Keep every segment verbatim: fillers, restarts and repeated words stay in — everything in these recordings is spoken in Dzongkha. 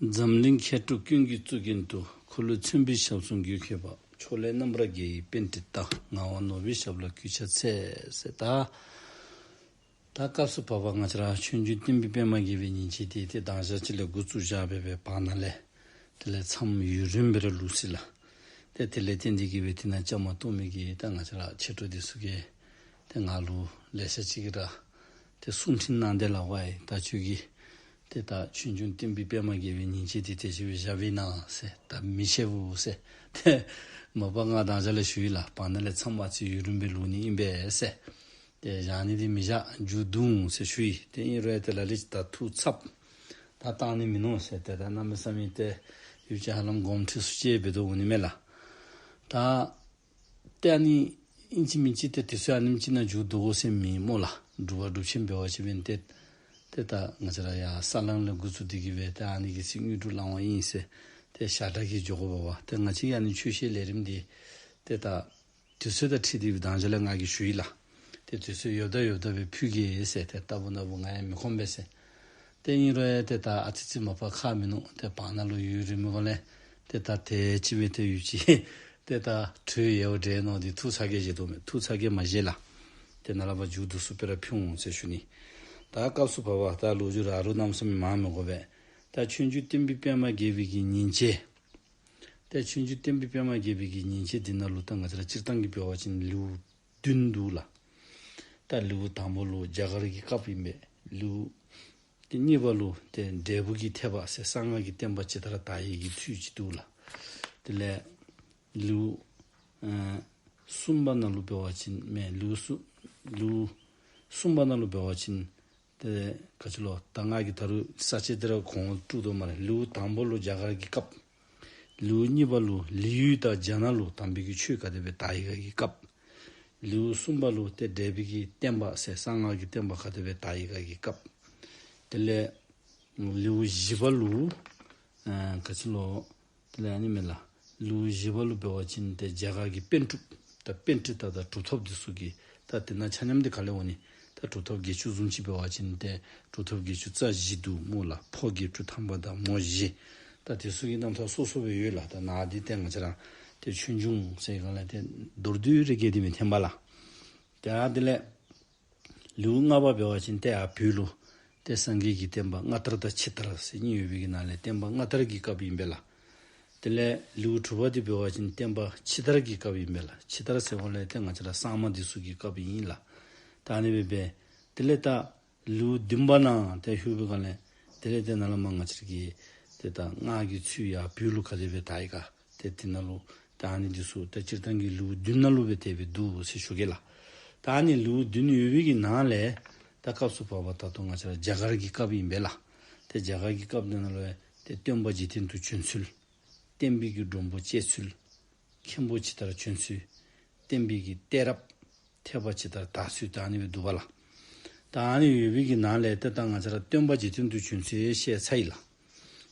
འཛམ་གླིང་མཁས་གྲུབ་ཀུན་གྱི་གཙུག་རྒྱན་དུ། འཁོར་ལོས་མཚོན་པའི་ཞབས་ཟུང་འགོད་མཁས་པ། ཕྱོགས་ལས་རྣམ་པར་རྒྱལ་བའི་པཎྜི་ཏ། ངག་དབང་ནོར་བུའི་ཞབས་ལ་གུས་ཕྱག་འཚལ་ཟེར། ད་ད་སྐབས་སུ་བབ་པ་ང་བཅས་ར་ཆོས་འབྱུང་བསྟན་པའི་པདྨ་རྒྱས་པའི་ཉིན་བྱེད་དེ་ཏེ་མདང་ཞག་ཅིག་ལས་འགོ་བཙུགས་བཞག་སྦེ་སྦེ་བར་ན་ལས་དེ་ལས་མཚམས་ཡུན་རིངམོ་སྦེ་ར་ལུས་ཅི་ལགས། ཏེ་དེ་ལས་བརྟེན་ཏེ་གིས་སྦེ་དེ་ནང་བཅའ་མར་གཏོགས་མི་གི་ད་ང་བཅས་ར་མཆེད་གྲོགས་འདི་ཚུ་གིས་ཏེ་ང་ལུ་ལེ་ཤ་ཅིག་གིས་ར་ཏེ་གསུང་འཕྲིན་གནང་སྟེ་ལགས། ཝའི་ད་ཁྱོད་ཀྱིས་ཏེ་ད་ཆོས་འབྱུང་བསྟན་པའི་པདྨ་རྒྱས་པའི་ཉིན་བྱེད་དེ་དེ་ཅིག་སྦེ་བཞག་པས་ན་ཟེར། ད་མི་བཞག་འོང་ཟེར། ཏེ་མ་པ་ང་མདང་ཞག་ལས་ཞུ་ཡི་ལགས། བར་ན་ལས་མཚམས་ཨ་ཙི་ཡུན་རིངམོ་སྦེ་ལུས་ནི་ཨིན་པས་ཟེར། ཏེ་བཞག་ནི་འདི་མི་བཞག། མཇུག་བསྡུ་འོང་ཟེར་ཞུ་ཡི། ཏེ་ཨིན་རུང་ཡང་ཏེ་ལ་ལུ་ཅིག་ད་ཐུགས་འཚབ། ད་བཏང་ནི་མིན་ནུག་ཟེར། ཏེ་ད་གནམ་མེད་ས་མེད་ཏེ་ཡུདཔ་ཅིག་ཧ་ལམ་དགོངསམ་ཁྲེལ་སུ་ཅིག་འབད་དོ་འོང་ནི་མས་ལགས། ད་ཏེ་ཨ་ནི་ཨིན་ཅི་མིན་ཅི་ཏེ་དུས་ཚོད་ཨ་ནེམ་ཅིག་ནང་མཇུག་བསྡུ་དགོ་ཟེར་མེད་སྨོ་ལགས། སྒྲུབ་པ་སྒྲུབ་ཆེན་འབད་བ་ཅིན་འབདན་ཏེ་ཏེ་ད་ང་བཅས་ར་ཡར་ས་བསླང་ལས་འགོ་བཙུགས་ཏེ་གིས་སྦེ་ཏེ་ཨ་ནི་གི་ཚེ་དངོས་གྲུབ་བླང་བ་ཨིན་ཟེར་ཏེ་ཞག་གྲངས་ཀྱི་འགྱོ་དགོཔ་འབད་བ་ཏེ་ང་བཅས་ཀྱི་ཨ་ནི་ཆོས་བཤད་ལས་རིམ་འདི་ཏེ་ད་དུས་ཚོད་དང་འཁྲིལ་ཏེ་སྦེ་མདང་ཞག་ལས་ང་གིས་ཞུ་ཡི་ལགས། ཏེ་དུས་ཚོད་ཡོདཔ་ད་ཡོདཔ་ད་སྦེ་ཕུལ་གེ་ཟེར། ཏེ་ལྟ་བུ་ན་བུ་ང་ཡང་མི་ཁོམ་པས་ཟེར། ཏེ་ཨིན་རུང་ཡང་ཏེ་ད་ཨ་ཙི་ཙི་མ་པ་ཁག་མིན་ནུག། ཏེ་བར་ན་ལུ་ཡུན་རིངམོ་སྒང་ལས་ཏེ་ད་དེ་ཅིག་སྦེ་ཏེ་ཡུདཔ་ཅིག་ཏེ་ད་གྲོས་ཡོདཔ་འདྲས་མནོ་སྟེ་ཐུགས་ཚ་གྱང་བཞེས་དོ་མས། ཐུགས་ཚ་གྱང་མ་བཞེས་ལགས། ཏེ་ནཱ་ལས་ཕར་མཇུག་བསྡུ་ས་སྦེ་ར་ཕུལ་འོང་ཟེར་ཞུ་ནི། ད་སྐབས་སུ་བབ་པ་ད་ལོ་རྒྱུས་ར་རུང་གནམ་མེད་ས་མེད་མང་མི་དགོ་པས། ད་ཆོས་འབྱུང་བསྟན་པའི་པདྨ་རྒྱས་པའི་གི་ཉིན་བྱེད། ཏེ་ཆོས་འབྱུང་བསྟན་པའི་པདྨ་རྒྱས་པའི་གི་ཉིན་བྱེད་འདི་ནང་ལུ་ད་ང་བཅས་ར་སྤྱིར་བཏང་གི་འབད་བ་ཅིན་ལེའུ་བདུན་འདུག་ལགས། ད་ལེའུ་དང་པོ་ལུ་རྒྱ་གར་གྱི་སྐབས་ཨིན་པས། ལེའུ་ཏེ་གཉིས་པ་ལུ་ཏེ་འབྲས་བུ་གི་ཐེག་པ་ཟེར་གསང་སྔགས་ཀྱི་བསྟན་པ་ཇི་ལྟར་དར་ཡི་གི་ཚུལ་ཅིག་འདུག་ལགས། དེ་ལས་ལེའུ་ཨ་གསུམ་པ་ནང་ལུ་འབད་བ་ཅིན་མེན་ལེའུ་གསུམ་ལེའུ་གསུམ་པ་ནང་ལུ་འབད་བ་ཅིན་ཏེ་ག་ཅི་ལོ། ད་ང་གིས་ད་རུང་ས་བཅད་འདི་ར་གོང་དཀྲུགས་དོ་སྨ་རེ། ལེའུ་དང་པོ་ལུ་རྒྱ་གར་གྱི་སྐབས། ལེའུ་གཉིས་པ་ལུ་ལི་ཡུལ་དང་རྒྱ་ནག་ལུ་དམ་པའི་གི་ཆོས་ག་དེ་སྦེ་དར་ཡི་ག་གི་སྐབས། ལེའུ་གསུམ་པ་ལུ་ཏེ་འབྲས་བུ་གི་བསྟན་པ་ཟེར་གསང་སྔགས་ཀྱི་བསྟན་པ་ག་དེ་སྦེ་དར་ཡི་ག་གི་སྐབས། དེ་ལས་ལེའུ་བཞི་པ་ལུ་ཨ་ག་ཅི་ལོ། དེ་ལས་ཨ་ནི་མེན་ལགས། ལེའུ་བཞི་པ་ལུ་འབད་བ་ཅིན་ཏེ་རྒྱ་གར་གྱི་པཎ་གྲུབ་ད་པཎྜི་ཏ་དང་གྲུབ་ཐོབ་འདི་ཚུ་གི་ད་དེ་ནང་ཆ་མཉམ་འདི་ག་ལས་འོང་ནི། ད་གྲུབ་ཐོབ་བརྒྱད་ཅུ་བཟུམ་ཅིག་འབད་བ་ཅིན་ཏེ་གྲུབ་ཐོབ་བརྒྱད་ཅུ་རྩ་བཞི་འདུག་སྨོ་ལགས། ཕོ་བརྒྱད་ཁྲི་ཐང་པ་དང་མོ་བཞི། ད་དེ་ཚུ་གི་རྣམ་ཐར་སོ་སོ་སྦེ་ཡོད་ལགས། ད་ནཱ་འདི་ཏེ་ང་བཅས་ར་ཏེ་ཆོས་འབྱུང་ཟེར་སྒང་ལས་ཏེ་མདོར་བསྡུས་རེ་བརྒྱབ་སྟེ་མི་འཐོན་པས་ལགས། ད་དེ་ལས་ལེའུ་ལྔ་པ་འབད་བ་ཅིན་ཏེ་ཨ་བོད་ལུ་ཏེ་སངས་རྒྱས་ཀྱི་བསྟན་པ་སྔ་དར་དང་ཕྱི་དར་ཟེར་གཉིས་ཡོད་པའི་གི་ནང་ལས་བསྟན་པ་སྔ་དར་གྱི་སྐབས་ཨིན་པས་ལགས། དེ་ལས་ལེའུ་དྲུག་པ་འདི་འབད་བ་ཅིན་བསྟན་པ་ཕྱི་དར་གྱི་སྐབས་ཨིན་པས་ལགས། ཕྱི་དར་ཟེརཝ་ལས་ཏེ་ང་བཅས་ར་གསར་མ་འདི་ཚུ་གི་སྐབས་ཨིན་ལགས། ད་ཨ་ནི་སྦེ་འབད། དེ་ལས་ད་ལེའུ་བདུན་པ་ནང་ཏེ་ལྷོད་པའི་སྒང་ལས་དེ་ལས་ཏེ་ནཱ་ལས་མར་ང་བཅས་ར་གི་ཏེ་ད་སྔགས་ཀྱི་ཚུལ་ཡར་བོད་ལུ་ག་དེ་སྦེ་དར་ཡི་ག། ཏེ་དེ་ནང་ལུ་ད་ཨ་ནི་འདི་ཚུ་ད་སྤྱིར་བཏང་གི་ལེའུ་བདུན་ནང་ལུ་སྦེ་དེ་སྦེ་འདུག་ཟེར་ཞུ་གེ་ལགས། ད་ཨ་ནི་ལེའུ་བདུན་ཡོད་པའི་གི་ནང་ལས་ད་སྐབས་སུ་བབ་པ་ད་ལྟོ་ང་བཅས་ར་རྒྱ་གར་གྱི་སྐབས་ཨིན་པས་ལགས། ཏེ་རྒྱ་གར་གྱི་སྐབས་འདི་ནང་ལུ་ཏེ་སྟོན་པ་འཇིག་རྟེན་དུ་བྱོན་ཚུལ། བསྟན་པའི་གི་སྒྲོམ་བུ་བཅད་ཚུལ། མཁན་པོ་ཇི་ལྟར་བྱོན་ཚུལ། བསྟན་པའི་གི་གཏད་རབས་ཐེག་པ་ཇི་ལྟར་དར་ཚུལ་ད་ཨ་ནི་སྦེ་འདུག་པ་ལགས། ད་ཨ་ནི་ཡོད་པའི་གི་ནང་ལས་ཏེ་ད་ང་བཅས་ར་སྟོན་པ་འཇིག་རྟེན་དུ་བྱོན་ཚུལ་བཤད་ཚར་ཡི་ལགས།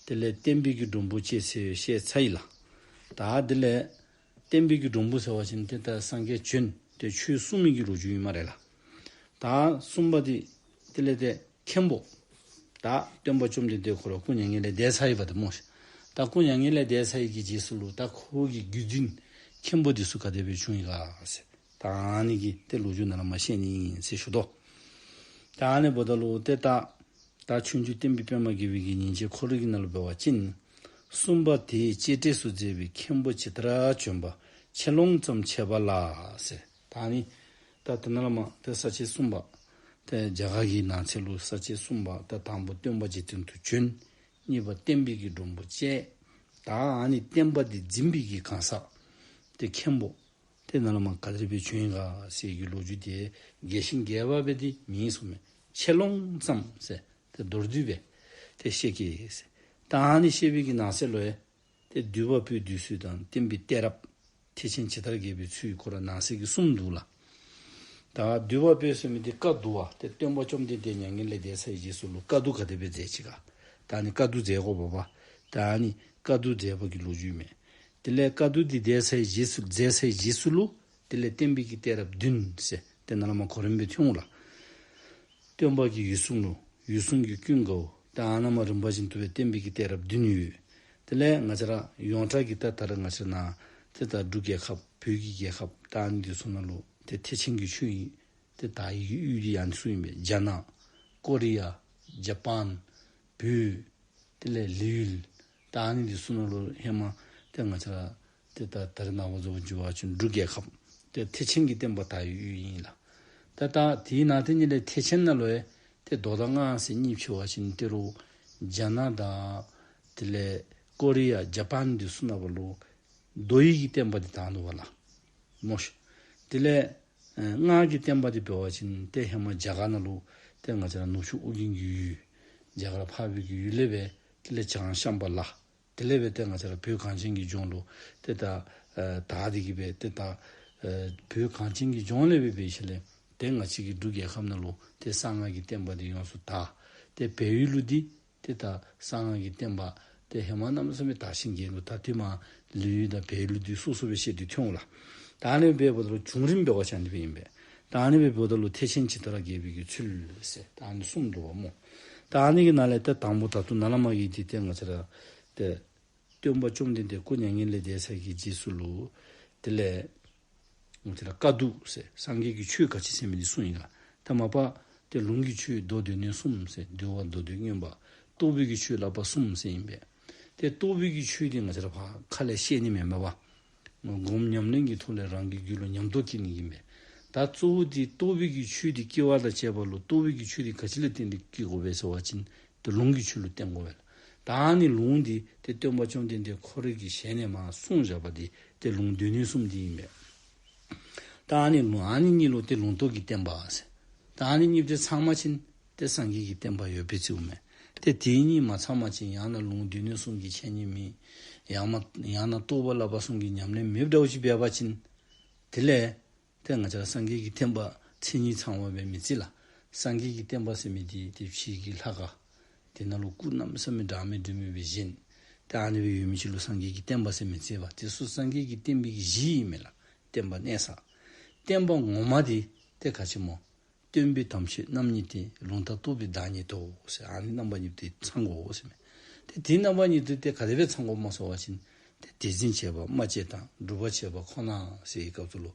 དེ་ལས་བསྟན་པའི་གི་སྒྲོམ་བུ་བཅད་ཚུལ་བཤད་ཚར་ཡི་ལགས། ད་དེ་ལས་བསྟན་པའི་གི་སྒྲོམ་བུ་ཟེར་བ་ཅིན་ཏེ་ད་སངས་རྒྱས་བྱོན་ཏེ་ཆོས་གསུང་མི་གི་ལོ་རྒྱུས་ཨིན་སྨ་རེ་ལགས། ད་གསུམ་པ་འདི་དེ་ལས་ཏེ་མཁན་པོ་ད་སྟོན་པ་བཅོམ་ལྡན་འདས་ཁོ་ར་སྐུ་མྱ་ངན་ལས་འདས་ཚར་ཡི་པ་ཏེ་སྨོ་ཤིག། ད་སྐུ་མྱ་ངན་ལས་འདས་ཚར་ཡི་གི་རྗེས་སུ་ལུ་ད་ཁོ་གི་བརྒྱུད་འཛིན་མཁན་པོ་འདི་ཚུ་ག་དེ་སྦེ་བྱུང་ཡི་ག་ཟེར། ད་ཨ་ནི་གི་ཏེ་ལོ་རྒྱུས་ནཱ་ལས་མར་བཤད་ནི་ཨིན་ཟེར་ཞུ་དོ། ད་ཨ་ནི་འབདཝ་ད་ལུ་ཏེ་ད་ད་ཆོས་འབྱུང་བསྟན་པའི་པདྨ་རྒྱས་པའི་གི་ཉིན་བྱེད་ཁོ་རའི་གི་ནང་ལུ་འབད་བ་ཅིན། གསུམ་པ་དེའི་གཅེས་སྤྲས་སུ་མཛད་པའི་མཁན་པོ་ཇི་ལྟར་བྱོན་པ་ཆེ་ལོང་ཙམ་འཆད་པ་ལ་ཟེར། ད་ཨ་ནི་ད་དེ་ནང་ལས་མར་ཏེ་ས་བཅད་གསུམ་པ་ཏེ་རྒྱ་གར་གྱི་ནང་གསེས་ལུ་ས་བཅད་གསུམ་པ་ད་དང་པོ་སྟོན་པ་འཇིག་རྟེན་དུ་བྱོན། གཉིས་པ་བསྟན་པའི་གི་སྒྲོམ་བུ་བཅད། ད་ཨ་ནི་བསྟན་པ་འདི་འཛིན་པའི་གི་གང་ཟག་ཏེ་མཁན་པོ་ཏེ་ནཱ་ལས་མར་ག་དེ་སྦེ་བྱོན་ཡི་ག་ཟེར་གྱི་ལོ་རྒྱུས་དེ་རྒྱས་ཤིང་རྒྱས་པ་སྦེ་འདི་མེན་གསུངམ་མས། ཆེ་ལོང་ཙམ་ཟེར་ཏེ་མདོར་བསྡུས་སྦེ་ཏེ་བཤད་ཀྱི་ཟེར། ད་ཨ་ནི་བཤད་པའི་གི་ནང་གསེས་ལུ་ཡང་ཏེ་འདུས་པ་པོའི་འདུས་ཚུལ་དང་བསྟན་པའི་གཏད་རབས། ཐེག་ཆེན་ཇི་ལྟར་རྒྱས་པའི་ཚུལ་ཁོ་ར་ནང་གསེས་ཀྱི་གསུམ་འདུག་ལགས། ད་འདུས་པ་པོ་ཟེར་མི་འདི་བཀའ་བསྡུ་བ་ཏེ་སྟོན་པ་བཅོམ་ལྡན་འདས་མྱ་ངན་ལས་འདས་ཚར་བའི་རྗེས་སུ་ལུ་བཀའ་བསྡུ་ག་དེ་སྦེ་མཛད་ཅི་ག། ད་ཨ་ནི་བཀའ་བསྡུ་མཛད་དགོཔ་འབད་བ། ད་ཨ་ནི་བཀའ་བསྡུ་མཛད་པ་གི་ལོ་རྒྱུས་མས། དེ་ལས་བཀའ་བསྡུ་འདི་མཛད་ཚར་བའི་རྗེས་སུ་མཛད་ཚར་བའི་རྗེས་སུ་ལུ་དེ་ལས་བསྟན་པའི་གི་གཏད་རབས་བདུན་ཟེར་ཏེ་ནཱ་ལས་མར་གོ་རིམ་སྦེ་ཐོན་འོང་ལགས། སྟོན་པ་གི་འོད་སྲུང་ལུ་འོད་སྲུང་གི་ཀུན་དགའ་བོ། ད་ཨ་ནཱ་མར་རིམ་པ་བཞིན་དུ་སྦེ་བསྟན་པའི་གི་གཏད་རབས་བདུན་ཡོད། དེ་ལས་ང་བཅས་ར་ཡོངས་གྲགས་ཀྱི་ད་ད་རེས་ང་བཅས་ནཱ་ཏེ་ད་འབྲུག་རྒྱལ་ཁབ་བོད་ཀྱི་རྒྱལ་ཁབ་ད་ཨ་ནི་འདི་ཚུ་ནང་ལུ་ཏེ་ཐེག་ཆེན་གྱི་ཆོས་ཨིན། ཏེ་དར་བའི་གི་ཡུལ་འདི་ཨ་ནི་ཚུ་ཨིན་པས། རྒྱ་ནག་ཀོ་རི་ཡ་ཇ་པཱན་བོད་དེ་ལས་ལི་ཡུལ་ད་ཨ་ནི་འདི་ཚུ་ནང་ལུ་ཧེ་མ་ཏེ་ང་བཅས་ར་ཏེ་ད་ད་རེས་ནངས་པ་བཟུམ་ཅིག་འབད་བ་ཅིན་འབྲུག་རྒྱལ་ཁབ་ཏེ་ཐེག་ཆེན་གྱི་བསྟན་པ་དར་བའི་ཡུལ་ཨིན་ལགས། ཏེ་ད་དེའི་ནང་དེ་ཉིད་ལས་ཐེག་ཆེན་ནང་ལུ་ཡང་ཏེ་མདོ་དང་སྔགས་ཟེར་གཉིས་ཕྱེ་བ་ཅིན་ཏེ་རུང་རྒྱ་ནག་དང་དེ་ལས་ཀོ་རི་ཡ་ཇ་པཱན་འདི་ཚུ་ནང་ལུ་མདོ་ཡི་གི་བསྟན་པ་འདི་དར་ནུག་པ་ལགས། མོ་ཤིག། དེ་ལས་ཨེ་སྔགས་ཀྱི་བསྟན་པ་འདི་འབད་བ་ཅིན་ཏེ་ཧེ་མ་རྒྱ་གར་ནང་ལུ་ཏེ་ང་བཅས་ར་ནུབ་ཕྱོགས་ཨོ་རྒྱན་གྱི་ཡུལ་རྒྱ་གར་འཕགས་པའི་གི་ཡུལ་ལས་སྦེ་དེ་ལས་བྱང་ཤམ་བྷ་ལ་དེ་ལས་སྦེ་ཏེ་ང་བཅས་ར་བོད་གངས་ཅན་གྱི་ལྗོངས་ལུ་ཏེ་ད་ཨེ་དར་ཏེ་གི་སྦེ་ཏེ་ད་ཨེ་བོད་གངས་ཅན་གྱི་ལྗོངས་ལས་སྦེ་འབད་ཞིནམ་ལས་ཏེ་ང་བཅས་ཀྱི་འབྲུག་རྒྱལ་ཁབ་ནང་ལུ་ཏེ་གསང་སྔགས་ཀྱི་བསྟན་པ་འདི་ཡོངས་སུ་དར། ཏེ་བལ་ཡུལ་ལུ་འདི་ཏེ་ད་གསང་སྔགས་ཀྱི་བསྟན་པ་ཏེ་ཧེ་མ་གནམ་མེད་ས་མེད་དར་ཞིང་རྒྱས་ནུག། ད་དེ་མར་ལི་ཡུལ་དང་བལ་ཡུལ་ལུ་འདི་སོ་སོ་སྦེ་བཤད་དེ་ཐོན་འོང་ལགས། ད་ཨ་ནི་སྦེ་འབདཝ་ད་ལུ་བྱུང་རིམ་འབད་བ་ཅིན་ཨ་ནི་སྦེ་ཨིན་པས། ད་ཨ་ནི་སྦེ་འབདཝ་ད་ལུ་ཐེག་ཆེན་ཇི་ལྟར་རྒྱས་པའི་གི་ཚུལ་ཟེར་ད་ཨ་ནི་གསུམ་འདུག་པ་སྨོ། ད་ཨ་ནི་གི་ནང་ལས་ཏེ་དང་པོ་ད་ལྟོ་ནཱ་ལས་མར་གྱི་འདི་ཏེ་ང་བཅས་ར་ཏེ་སྟོན་པ་བཅོམ་ལྡན་འདས་སྐུ་མྱ་ངན་ལས་འདས་ཚར་གྱི་རྗེས་སུ་ལུ་དེ་ལས་ང་བཅས་ར་བཀའ་བསྡུ་ཟེར་སངས་རྒྱས་ཀྱི་ཆོས་ག་ཅི་ཟེར་མི་འདི་གསུངས་ཡི་ག། ད་མ་པ་ཏེ་ལུང་གི་ཆོས་མདོ་སྡེ་སྣོད་གསུམ་ཟེར་འདུལ་བ་མདོ་སྡེ་མངོན་པ། རྟོགས་པའི་གི་ཆོས་བསླབ་པ་གསུམ་ཟེར་ཨིན་པས། ཏེ་རྟོགས་པའི་གི་ཆོས་འདི་ང་བཅས་ར་ཕར་ཁ་ལས་བཤད་ནི་མེན་པས། སྒོམ་ཉམས་ལེན་གྱི་ཐོག་ལས་རང་གི་རྒྱུད་ལུ་ཉམས་རྟོགས་སྐྱེ་ནི་ཨིན་པས། ད་གཙོ་བོ་འདི་རྟོགས་པའི་གི་ཆོས་འདི་སྐྱེ་བ་དང་བཅས་པ་ལུ་རྟོགས་པའི་གི་ཆོས་འདི་ག་ཅི་ལུ་བརྟེན་ཏེ་སྐྱེ་དགོ་པས་ཟེར་བ་ཅིན་ཏེ་ལུང་གི་ཆོས་ལུ་བརྟེན་དགོ་པས་ལགས། ད་ཨ་ནི་ལུང་འདི་ཏེ་སྟོན་པ་བཅོམ་ལྡན་འདས་ཁོ་རའི་གི་ཞལ་ནས་མར་གསུངས་བཞག་པ་འདི་ཏེ་ལུང་སྡེ་སྣོད་གསུམ་འདི་ཨིན་པས། ད་ཨ་ནི་ལུང་ཨ་ནི་གཉིས་ལུ་ཏེ་ལུང་རྟོགས་ཀྱི་བསྟན་པ་ཟེར། ད་ཨ་ནི་གཉིས་འདི་ཚང་པ་ཅིན་ཏེ་སངས་རྒྱས་ཀྱི་བསྟན་པ་ཡོདཔ་སྦེ་བརྩིཝ་མས། ཏེ་དེ་གཉིས་མ་ཚང་པ་ཅིན་ཡང་ན་ལུང་སྡེ་སྣོད་གསུམ་གྱི་འཆད་ཉན་མེད། ཡང་མ་ཡང་ན་རྟོགས་པ་བསླབ་པ་གསུམ་གྱི་ཉམས་ལེན་མེདཔ་འདྲཝ་ཅིག་འབད་བ་ཅིན་དེ་ལས་ཏེ་ང་བཅས་ར་སངས་རྒྱས་ཀྱི་བསྟན་པ་མཚན་ཉིད་ཚང་བ་སྦེ་མི་བརྩི་ལགས། སངས་རྒྱས་ཀྱི་བསྟན་པ་ཟེར་མི་འདི་ཏེ་ཕྱིའི་གི་ལྷ་ཁང་དེ་ནང་ལུ་སྐུ་གནམ་མེད་ས་མེད་འདྲ་མིན་འདྲ་མིན་སྦེ་བཞེངས། ཏེ་ཨ་ནི་སྦེ་ཡོད་མི་ཅིག་ལུ་སངས་རྒྱས་ཀྱི་བསྟན་པ་ཟེར་མི་བརྩི་བས། དེ་ཚུ་སངས་རྒྱས་ཀྱི་བསྟན་པའི་གི་གཞི་ཨིན་མས་ལགས། བསྟན་པ་གནས་ས། བསྟན་པ་ངོ་མ་འདི་ཏེ་ག་ཅི་སྨོ། སྟོན་པའི་དམ་ཆོས་རྣམ་གཉིས་ཏེ། ལུང་དང་རྟོགས་པའི་བདག་ཉིད་དོ་ཟེར་ཨ་ནི་རྣམ་པ་གཉིས་ཏེ་ཚང་དགོ་ཟེར་མས། ཏེ་དེ་རྣམ་པ་གཉིས་ཏེ་ཏེ་ག་དེ་སྦེ་ཚང་དགོཔ་སྨོ་ཟེར་བ་ཅིན་ཏེ་དེ་འཛིན་བྱེད་པ་སྨྲ་བྱེད་དང་སྒྲུབ་པ་བྱེད་པ་ཁོ་ན་ཟེར་བའི་སྐབས་སུ་ལུ་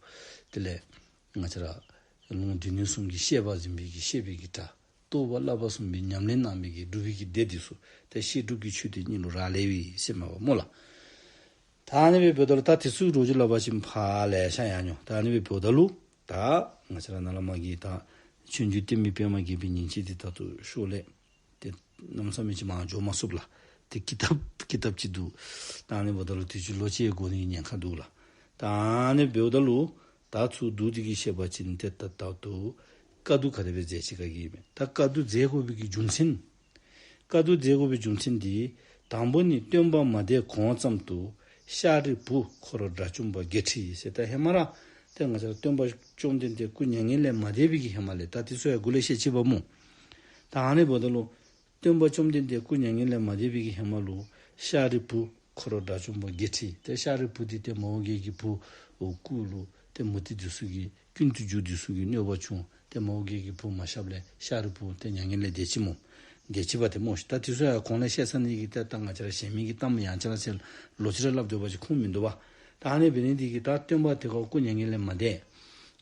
དེ་ལས་ང་བཅས་ར་ལུང་སྡེ་སྣོད་གསུམ་གྱི་བཤད་པ་འཛིན་པའི་གི་བཤད་པའི་གི་གྲྭ། རྟོགས་པ་བསླབ་པ་གསུམ་པའི་ཉམས་ལེན་གནང་བའི་གི་སྒྲུབ་པའི་གི་སྡེ་འདི་ཚུ་ཏེ་བཤད་སྒྲུབ་ཀྱི་ཆོས་སྡེ་གཉིས་ལུ་རག་ལས་པས་ཟེར་མས་པ་སྨོ་ལགས། ད་ཨ་ནི་སྦེ་འབདཝ་ད་ལུ་ད་དེ་ཚུ་རོགས་ཅིག་སླབ་པ་ཅིན་ཕར་ལེ་ཤ་ཡང་ཉོ། ད་ཨ་ནི་སྦེ་འབདཝ་ད་ལུ་ད་ང་བཅས་ར་ནཱ་ལས་མར་གྱི་ད་ཆོས་འབྱུང་བསྟན་པའི་པདྨ་རྒྱས་པའི་ཉིན་བྱེད་འདི་ད་ལྟོ་ཤོག་ལས་ཏེ་གནམ་མེད་ས་མེད་ཅིག་མར་འགྱོ་མ་ཚུགས་ལགས། ཏེ་ཀི་ཏབ་ཀི་ཏབ་ཅིག་འདུག། ད་ཨ་ནི་འབདཝ་ད་ལུ་དུས་ཅི་ལོ་གཅིག་འགོར་ནི་ཉེན་ཁ་འདུག་ལགས། ད་ཨ་ནི་འབདཝ་ད་ལུ་ད་ཚུར་བསྡུ་སྟེ་གི་བཤད་པ་ཅིན་ཏེ་ད་ད་ལྟོ་བཀའ་བསྡུ་ག་དེ་སྦེ་མཛད་ཅི་ག་གི་མས། ད་བཀའ་བསྡུ་མཛད་དགོ་པའི་གི་རྒྱུ་མཚན། བཀའ་བསྡུ་མཛད་དགོ་པའི་རྒྱུ་མཚན་འདི་དང་པོ་ནི་སྟོན་པ་མ་འདས་གོང་ཙམ་དུ་ཤཱ་རིའི་བུ་འཁོར་དགྲ་བཅོམ་པ་བརྒྱད་ཁྲི་ཟེར། ད་ཧེ་མ་ར་ཏེ་ང་བཅས་ར་སྟོན་པ་བཅོམ་ལྡན་འདས་སྐུ་མྱ་ངན་ལས་མ་འདས་པའི་གི་ཧེ་མ་ལས་ད་དེ་ཚུ་ཡང་འགོ་ལས་བཤད་ཅི་པ་སྨོ། ད་ཨ་ནི་འབདཝ་ད་ལུ་སྟོན་པ་བཅོམ་ལྡན་འདས་སྐུ་མྱ་ངན་ལས་མ་འདས་པའི་གི་ཧེ་མ་ལུ་ཤཱ་རིའི་བུ་འཁོར་དགྲ་བཅོམ་པ་བརྒྱད་ཁྲི། ཏེ་ཤཱ་རིའི་བུ་འདི་ཏེ་མོའུ་འགལ་གྱི་བུ་སྐུ་ལུ་ཏེ་མུ་སྟེགས་འདི་ཚུ་གིས་ཀུན་ཏུ་རྒྱུ་འདི་ཚུ་གིས་གནོད་པ་བྱུང་། ཏེ་མོའུ་འགལ་གྱི་བུ་མ་གཤགསཔ་ལས་ཤཱ་རིའི་བུ་ཏེ་མྱ་ངན་ལས་འདས་ཅི་སྨོ། འདས་ཅི་པ་ཏེ་སྨོ་ཤིག། ད་དེ་ཚུ་ཡང་གོང་ལས་བཤད་ཚར་ནི་གིས་ཏེ་ད་ང་བཅས་ར་གཞན་མི་གི་གཏམ་ཡང་བསྐྱར་ཟེར་ལོག་ཅི་ར་སླབ་སྡོད་པ་ཅིན་ཁུངས་མིན་འདུག་པ། ད་ཨ་ནི་འབད་ནི་འདི་གིས་ད་སྟོན་པ་དེ་ཁར་སྐུ་མྱ་ངན་ལས་མ་འདས།